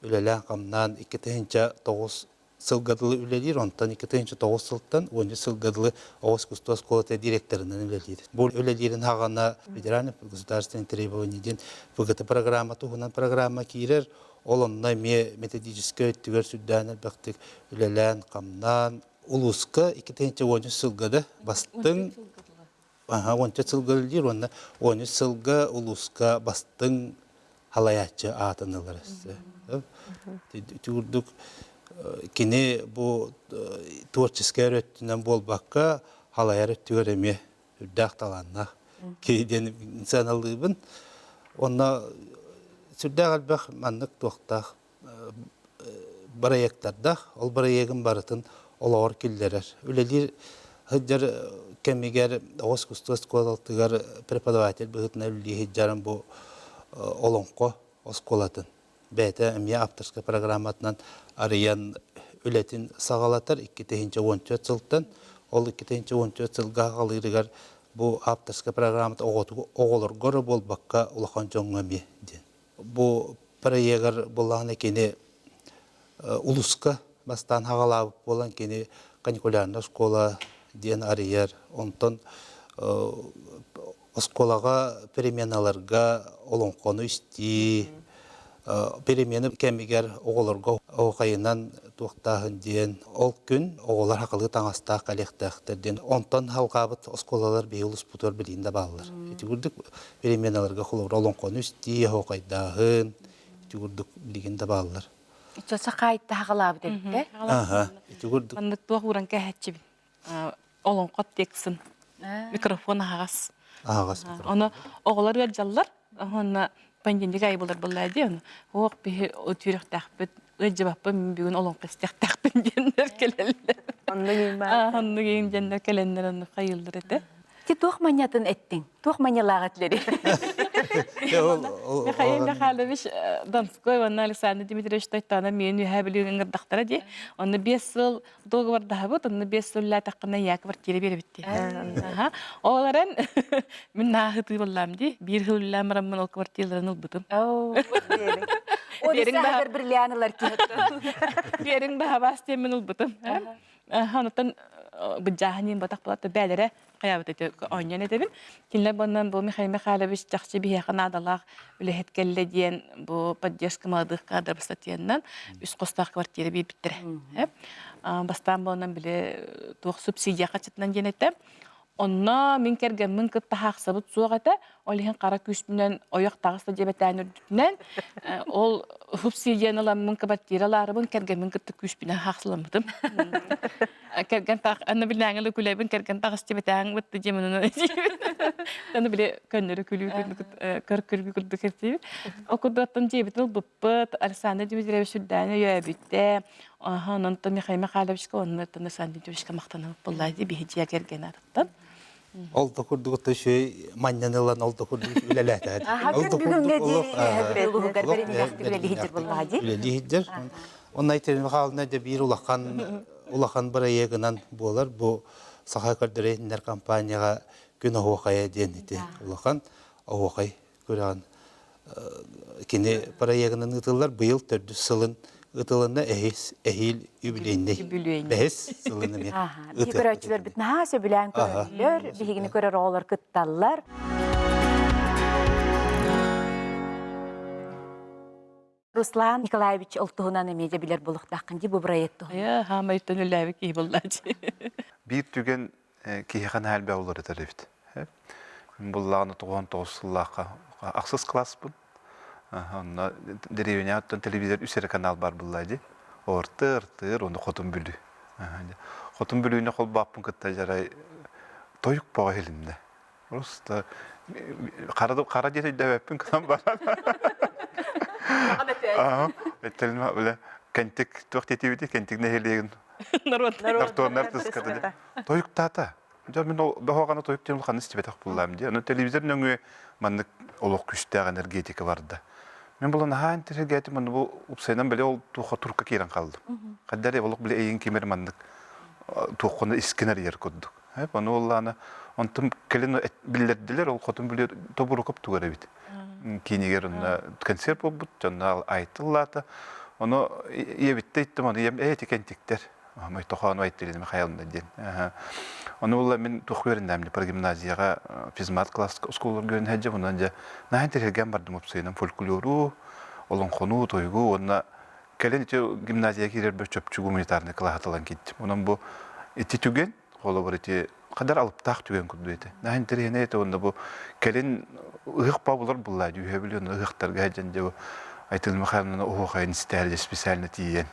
үлэлээн-хамнаан 2009 сылга дылы үлэлиир, онтон 2009 сылтан 13 сылга дылы оҕо искусство оскуолата директорынан үлэлиир. Бу үлэлиирин хаҕана федеральный государственный требование диэн ФГТ программа туһунан программа киирэр. Ол онно эмиэ методическай өттүгэр сүрдээн элбэхтик үлэлээн-хамнаан улууска 2013 сылга да бастыҥ уонча сылга үлэлиир уонна 13 сылга улууска бастыҥ халайааччы аатын ылар өссө. Ити курдук кини бу творческай өттүнэн буолбакка халайар өттүгэр эмиэ үрдээх талааннаах киһи диэн сыаналыыбын. Онно сүрдээх элбэх маннык туохтаах бырайыактардаах. Ол бырайыагын барытын олоҕор киллэрэр. Үлэлиир сылдьар кэмигэр оҕо искусство оскуолатыгар преподаватель быһыытынан үлэлии сылдьарын бу олоҥхо оскуолатын бэйэтэ эмиэ авторскай программатынан арыйан үлэтин саҕалатар 2014 сылтан ол 2014 сылга аҕалыырыгар бу авторскай программата оҕолорго эрэ буолбакка улахан дьоҥҥо эмиэ диэн Бу проегар буллаҕына кини улуска бастаан хаҕалаабыт буолан кини каникулярная школа диэн арыйар. Онтон оскуолаҕа переменаларга олоҥхону истии, перемена кэмигэр оҕолорго оһуохайынан туохтааһын диэн ол күн оҕолор хахалыы таҥастаах кэлиэхтээхтэр диэн онтон халҕаабыт оскуолалар биһи улуспутугар билигин да бааллар. Ити курдук переменаларга холобура олоҥхону истии, оһуохайдааһын ити курдук билигин да бааллар. Иччэ сахаайтта хаҕалаабыт эбит Аха, ити курдук. Маннык туох ууран кэһэччибин. Олоҥхо тексын. Микрофон аһаҕас. Аһаҕас микрофон. Ону оҕолор ыалдьаллар. Уонна понедельник айы булар буолла дии. Ону ох биһи үтүрүөхтээхпит, ыалдьыбаппын, мин бүгүн олоҥхо истиэхтээхпин диэннэр кэлэллэр. Оннук иин баар. Оннук иин дьэннэр кэлэннэр оннук хайыыллар этэ. Ти туох манньатын эттиҥ? Туох манньалаах этилэри? Михаил Михайлович Донской уонна Александр Дмитриевич Тойтоно миэн үһэ билигин ыҥырдахтара дии. Онно 5 сыл договордаһабыт, онно 5 сыл үлэлээтэххинэ я квартира биэрэбит дии. Ол эрэн мин нааһытыы боллаам дии. Биир сыл үлэлээн бараммын ол квартираларын ылбытым. Биэриҥ баһа бриллианылар киһиттэн. Биэриҥ баһабаас диэммин ылбытым. Онтон быдьааһын батах буолата бээлэрэ хайаабыт ити оонньоон этэбин. Кинилэр буоннан бу Михаил Михайлович чахчы биһиэхэ наадалаах үлэһит кэллэ диэн бу поддержка молодых кадров статьянан үс хостоох квартира биэрбиттэрэ. Бастаан буоннан били туох субсидия хачытынан диэн этэ. Онно мин кэргэммин кытта хаахсабыт суох этэ. Ол иһин хара күүспүнэн ойох таҕыста диэбэтээн үрдүтүнэн ол субсидияны ыламмын квартира ылаарыбын кэргэммин кытта күүспүнэн хаахсыламмытым. Кэргэн таах аны билээҥи күлэбин кэргэн таҕыс диэбэтээн бытты диэмин Аны били көннөрү күлүү көр күлүү курдук кэпсиибит. Ол курдук дьиэбитин ылбыппыт Александр Дмитриевич сүрдээн өйөөбүттэ. Аха, онон Михаил Михайловичка уонна Александр Дмитриевичка махтанабыт буоллаа дии биһи дьиэ кэргэн аатыттан. Ол да курдук үчүгэй манньан ылан ол да курдук үлэлээтэ. Аха, Ол да күн бүгүҥҥэ курдук олох диэри улууһугар бэриниилээхтик үлэлиһиддэр буоллаҕа дии. Үлэлиһиддэр. Онно Айталина Михайловна да биир улахан улахан бырайыагынан буолар бу Саха көрдөрөр компанияҕа күн оһуохайа диэн ити улахан оһуохай күрэҕин кини проегынан ыытыллар быйыл төрдүс сылын ыытылынна эһиил юбилейный бэһис сылын эмиэ Биһи көрөөччүлэрбит наһаа сөбүлээн көрөллөр, биһигини көрөр оҕолор кытталлар. Руслан Николаевич ол туһунан эмиэ дьэ билэр буолуохтааххын дии бу проект туһунан. Айа, хаамай төнүлээбит киһи буоллааччы. Биир түгэн киһиэхэ наһаа элбэх уларытар эбит. Мин буллаҕына 99 сыллаахха ахсыс класспын. Онно дэриэбинэҕэ оттон телевизор үс эрэ канал баар буолла дии. Ортыр, тыр, уонна Хотун Бүлүү. Хотун Бүлүүнү холбооппун кытта дьарай тойук боҕо иһилиннэ. Просто хара хара диэн өйдөөбөппүн гынан баран. Этэлим бile кентик туох диэтибити кентик нэһилиэгин нортуоннар тыската тойуктаата. Дьэ мин ол бөһөҕөнө тойук диэн улаханнык истибэтэх буллаам дии. Аны телевизор нөҥүө маннык олох күүстээх энергетика барда. Мен була наһаа интириэһиргээтим онно бу упсайынан били ол туохха турка киирэн хаалдым. Хаддар олох били эйин кимер маннык туоххуна искин арыйар курдук. Ону уоллаана онтум кэлин биллэрдилэр ол хотун били тобурукап тугар эбит. Киинигэр онно концерт буолбут, дьонно айтыллаата. Ону ийэбиттэ иттим, ону ийэм ээ кентиктер. Мойтохоон Айталина Михайловна диэн. Ону буолла мин туох үөрэннэм прогимназияҕа физмат класс оскуолаларга үөрэнэ сылдьабын. Онон дьэ наһаа интэриэһиргээн бардым уопсайынан фольклору, олоҥхону, тойугу уонна кэлин ити гимназияҕа киирэрбэр чопчу гуманитарнай кылааһы талан киирдим. Онон бу ити түгэн холобур ити хадар алыптаах түгэн курдук этэ. Наһаа интэриэһинэй этэ уонна бу кэлин ыһыах баабылар буллаа дьүүһэ билиэн ыһыахтарга сылдьан дьэ бу Айтал Михайловна оһуохайын истээри специально тиийэн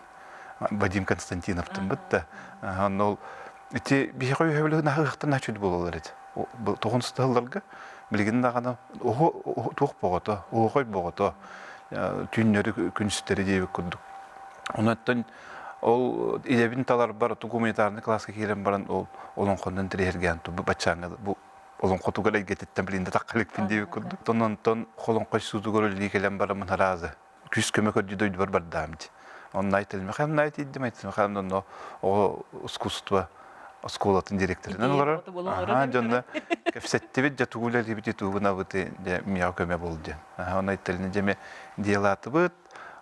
Вадим Константиновтын бытта. Онно ол ити биһиэхэ үһэ билиэн ыһыахтан наһаа буолалар этэ. Тоҕун сыталларга билигин даҕаны туох боҕото, оһуохай боҕото түүннэри күнүстэри диэбит курдук. Онон ол идэбин таларбар гуманитарный класска киирэн баран ол олоҥхоннон тириһэргээн бу баччааҥҥа бу олоҥхотугар эйгэтиттэн билин да тахха иликпин диэбит курдук. Онтон холоҥхой суутугар үлэлии кэлэн бараммын араазы күүс көмө көрдүү дойдубар бардаам дии. Онно Айтал Михайловна тиийдим, Айтал Михайловна онно оҕо искусство оскуолатын директорынан олорор. Аха, дьонно кэпсэттибит, дьэ тугу үлэлиибит, ютубунабыт, дьэ миэхэ көмө бол диэн. Аха, онно Айталина дьэми делаатыбыт,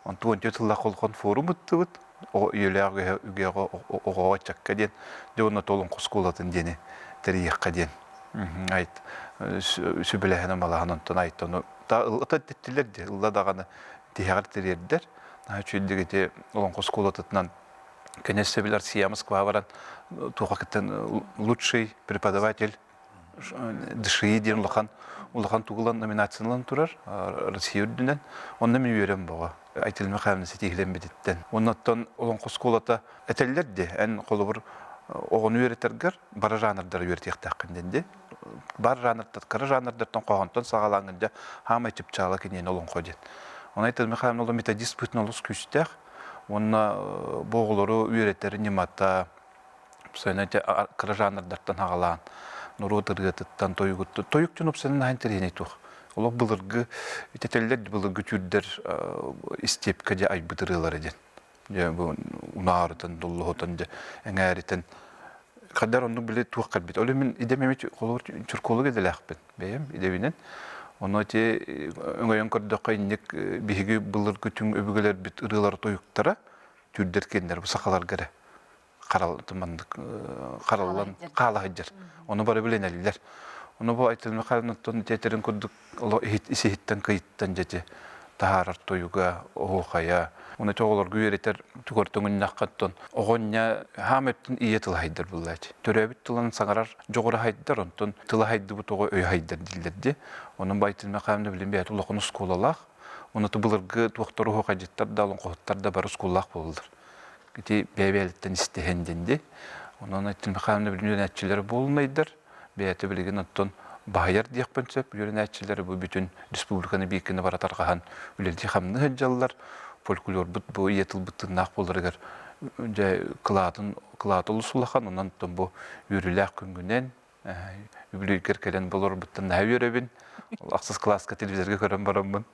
Онтон 14 сыллаах улахан форум ыттыбыт. Оҕо үйэлээх үгэҕэ оҕоҕо ыччакка диэн, дьэ уонна Толоҥхо оскуолатын диэни тэрийиэххэ диэн. Айт сүбэлэһэн амалаһан онтон айт ону ылла тэттилэр дии ылла даҕаны тиһэҕэр тириэрдэр. Наһаа үчүгэйдик ити Олоҥхо оскуолатытынан кэнэссе билэр Россия Москва баран туохха кыттан лучший преподаватель ДШИ диэн улахан улахан тугулан номинациялан турар Россия үрдүнэн. Онно мин үөрэн боҕо. Айтал Михайловна ситиһилэммититтэн. Оннуттан олоҥхо оскуолата этэллэр ди эн холобур оҕону үөрэтэргэр бары жанрдары үөрэтиэхтээххин диэн ди. Бар жанрдар, кыра жанрдартан хоһоонтон саҕалааҥҥын дьэ хаамай чыпчаала киниэн олоҥхо диэн. Онон Айтал Михайловна ол методист быһыытынан олус күүстээх. Уонна бу оҕолору үөрэтэр ньымата, Уопсайынан ити кыра жанрдартан аҕалаан норуот ырыатыттан, тойугуттан, тойук дьон уопсайынан наһаа интэриэһинэй туох. Олох былыргы итэтэллэр былыргы түүрдэр истиэпкэ дьэ айбыт ырыалара диэн. Дьэ бу унаарытан, доллоһутан дьэ эҥээритэн хайдар оннук били туох кэлбит. Ол мин идэм эмит холобур тюрколог идэлээхпин бэйэм идэбинэн. Ону ити өҥөйөн көрдөххө инник биһиги былыргы түҥ өбүгэлэрбит ырыалара тойуктара түүрдэр киэннэр бу сахаларга эрэ харал маннык хараллан хаала сылдьар. Ону бары билинэллэр. Ону бу Айтал Михайловнаттан тиэтэрин курдук олох ис-иһиттэн кыйыттан дьэти таһаарар тойуга, оһуохайа. Ону ити оҕолорго үөрэтэр тугар төҥүннэххэ оҕонньо хаам өттүн ийэ тыла хайдар буллаачы. Төрөөбүт тылын саҥарар дьоҕура хайдар, онтон тыла хайдыбыт оҕо өйө хайдар дииллэр дии. Онон бу Айтал Михайловна билин бэйэтэ улахан оскуолалаах. Ону былыргы туохтар оһуохайдьыттар да, олоҥхоһуттар да бары оскуолалаах буолаллар. Ити бэйэ-бэйэлэриттэн истиһэн диэн дии. Онон Айтал Михайловна билин үөрэнээччилэрэ буолунайдар. Бэйэтэ билигин оттон баһыйар диэхпин сөп. Үөрэнээччилэрэ бу бүтүн республиканы биир гына бара тарҕаһан үлэлии-хамныы сылдьаллар. Фольклорбут бу ийэ тылбыт тыыннаах буоларыгар дьэ кылаатын кылаата олус улахан. Онон оттон бу үөрүүлээх күҥҥүнэн Үбүлүөйгэр кэлэн болорбуттан наһаа үөрэбин. Ахсыс кылааска телевизорга көрөн бараммын.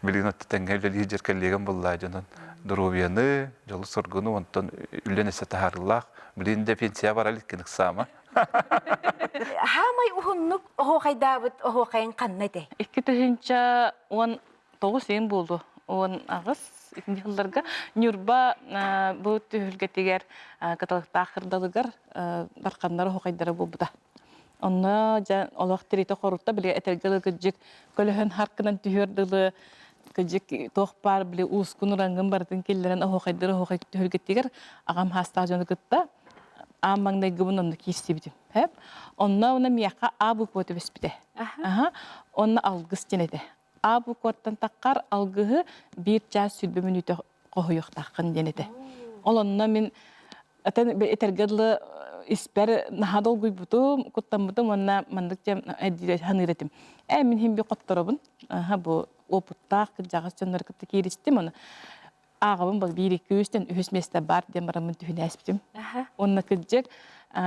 Билигин отто тэҥҥэ үлэлии сылдьар кэллиэгэм буоллаа дьонун доруобуйаны, дьолу-соргуну онтон үлэн өссө таһаарыылаах. Билигин да пенсия бара иликкин ыксаама. Хаамай уһуннук оһуохайдаабыт оһуохайын ханна этэй? 2019 ыйын буолуо. 18 итинник сылларга Ньурба бу түһүлгэтигэр Кыталыктаах кырдалыгар дарханнар оһуохайдара буолбута. Онно дьэ олох тиритэ хорутта били этэргэ дылы кыдьык көлөһөн харкынан түһүөр дылы кыдьык туох баар били уускун урангын барытын киллэрэн оһуохайдыр оһуохай түһүлгэтигэр аҕам хаастаах дьону кытта аан маҥнайгыбын онно киирсибитим. Онно уна миэхэ А буква түбэспитэ. Онно алгыс диэн этэ. А букваттан таххар алгыһы биир чаас 20 мүнүүтэ хоһуйуохтааххын диэн этэ. Ол онно мин этэн этэргэ дылы испэр наһаа долгуйбутум, куттаммытым уонна маннык дьэ саныыр этим. Ээ мин иһин би хотторобун. Аха бу опыттаах кырдьаҕас дьоннору кытта кииристим ону ааҕабын бол биир икки үстэн үһүс миэстэ бар диэн бараммын түһүнээспитим. Уонна кырдьык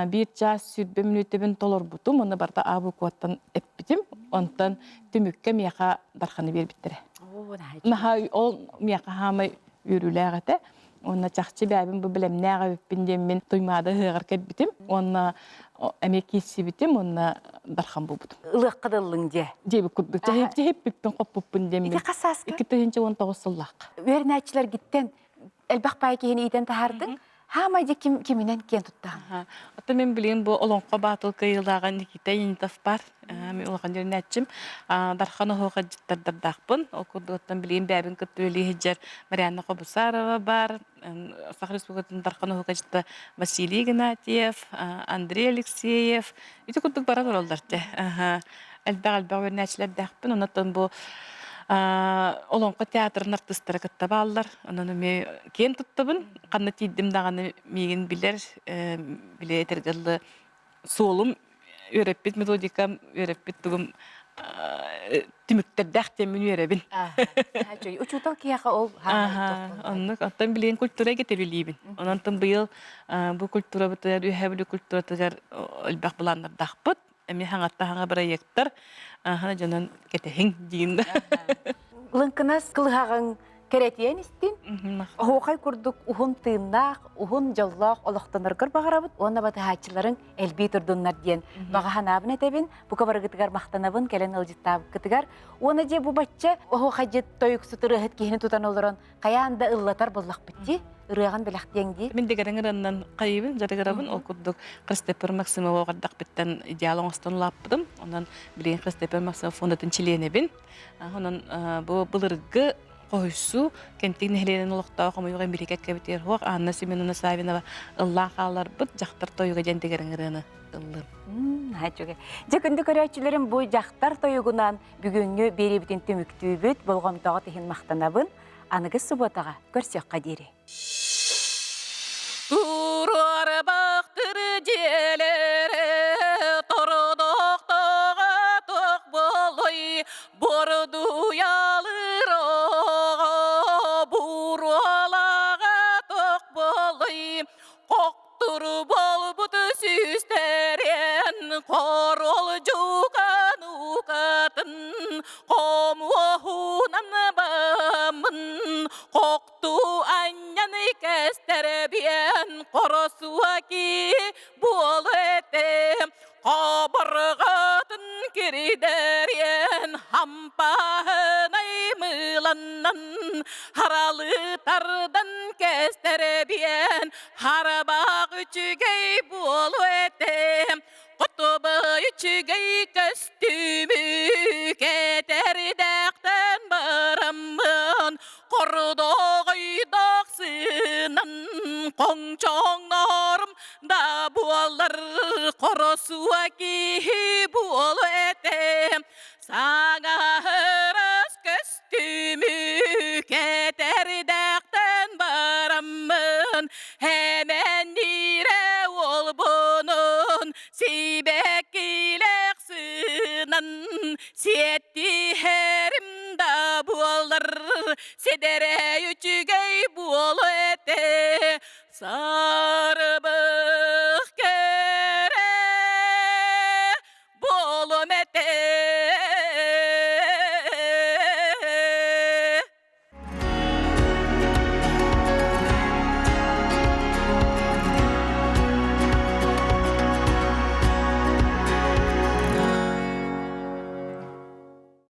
биир чаас 20 мүнүүтэбин толорбутум уонна барыта А букваттан эппитим. Онтон түмүккэ миэхэ дарханы биэрбиттэрэ. Наһаа ол миэхэ хаамай үөрүүлээх этэ. Уонна чахчы бэйэбин бу бэлэмнээх эбиппин диэммин Туймаада ыһыаҕар кэлбитим. Уонна эмиэ киирсибитим уонна дархан буолбутум. Ылыахха да ыллыҥ дьэ. Диэбит курдук. Дьэһиппиппин хоппуппун диэммин. Ити хас сааска? 2019 сыллаах. Үөрэнээччилэргиттэн элбэх паай киһини иитэн таһаардыҥ. Хаамай дьэ ким киминэн киэн туттаҕын? Оттон мин билигин бу Олоҥхо баатыл кыайыылааҕа Никита Енитов бар. Мин улахан үөрэнээччим. Дархан оһуохайдьыттардардаахпын. Ол курдук оттон билигин бэйэбин кытта үлэлии сылдьар Марианна Хобусарова бар. Саха Республикатын Дархан оһуохайдьыта Василий Игнатьев, Андрей Алексеев. Ити курдук бара тураллар дьэ. Элбэх-элбэх үөрэнээччилэрдээхпин. Онон бу Олоҥхо театрын артыыстара кытта бааллар. Онон эмиэ киэн туттабын. Ханна тиийдим даҕаны миигин билэр, били этэргэ дылы суолум үөрэппит методикам, үөрэппит тугум түмүктэрдээх диэммин үөрэбин. Учуутал киһиэхэ ол Оннук. Оттон билигин культура эйгэтэ Онон быйыл бу культурабытыгар, Үөһээ Бүлүү культуратыгар элбэх былааннардаахпыт. Эмиэ хаҥатта хаҥа бырайыактар аһана дьонун кэтэһиҥ диин. Лыҥкынас кылыһаҕыҥ кэрэтиэн истин. Оһуохай курдук уһун тыыннаах, уһун дьоллоох олохтоноргор баҕарабыт уонна батыһааччыларыҥ элбии турдуннар диэн баҕа санаабын этэбин. Бука барыгытыгар махтанабын кэлэн ыалдьыттаабыккытыгар. Уонна дьэ бу бачча оһуохайдьыт тойуксут ырыаһыт киһини тутан олорон хайаан да ыллатар буоллахпыт дии. Ырыаҕын бэлэхтиэҥ дии. Мин дэгэрэҥ ырыаннан хайыыбын, дьарыгырабын. Ол курдук Христопер Максимова оҕордахпыттан идеал оҥостон улааппытым. Онон билигин Христопер Максимов фондатын чилиэнэбин. Онон бу былыргы хоһуйсуу Кэнтик нэһилиэгин олохтоох хомойуох эмбирикэ кэбитигэр хуох Анна Семеновна Савинова ыллаан хаалларбыт дьахтар тойуга диэн дэгэрэҥ ырыаны ыллым. Үчүгэй. Дьэ күндү көрөөччүлэрим бу дьахтар тойугунан бүгүҥҥү биэриибитин түмүктүүбүт. Болҕомтоҕут иһин махтанабын. Аныгы субуотаҕа көрсүөххэ диэри. Туруорбахтыр дьиэлэрэ тордохтоҕо туох буолуй Бордуйалыр оҕо буруолаҕа туох буолуй Хохтурбут. Хорол дьукан укатын хомуоһунан баммын хохту анньан кэстэрбиэн хоросуа ки буолу этэ Хоборҕотун киридэрийэн хампааһынай мыыланнан харалы тардан кэстэрбиэн харабаах үчүгэй буолуо этэ Хотубай үчүгэй көстүүмү кэтэрдээхтэн бараммын хордоҕойдоох сыынан хоҥчоҥнорум да буолар хоросуо киһи буолуо этэ саҥаһырас көстүүмү кэтэрдээхтэн бараммын Эмэнниирэ уолбунун сибэккилээх сыынан сиэттиһэрим да буолар сидэрэ.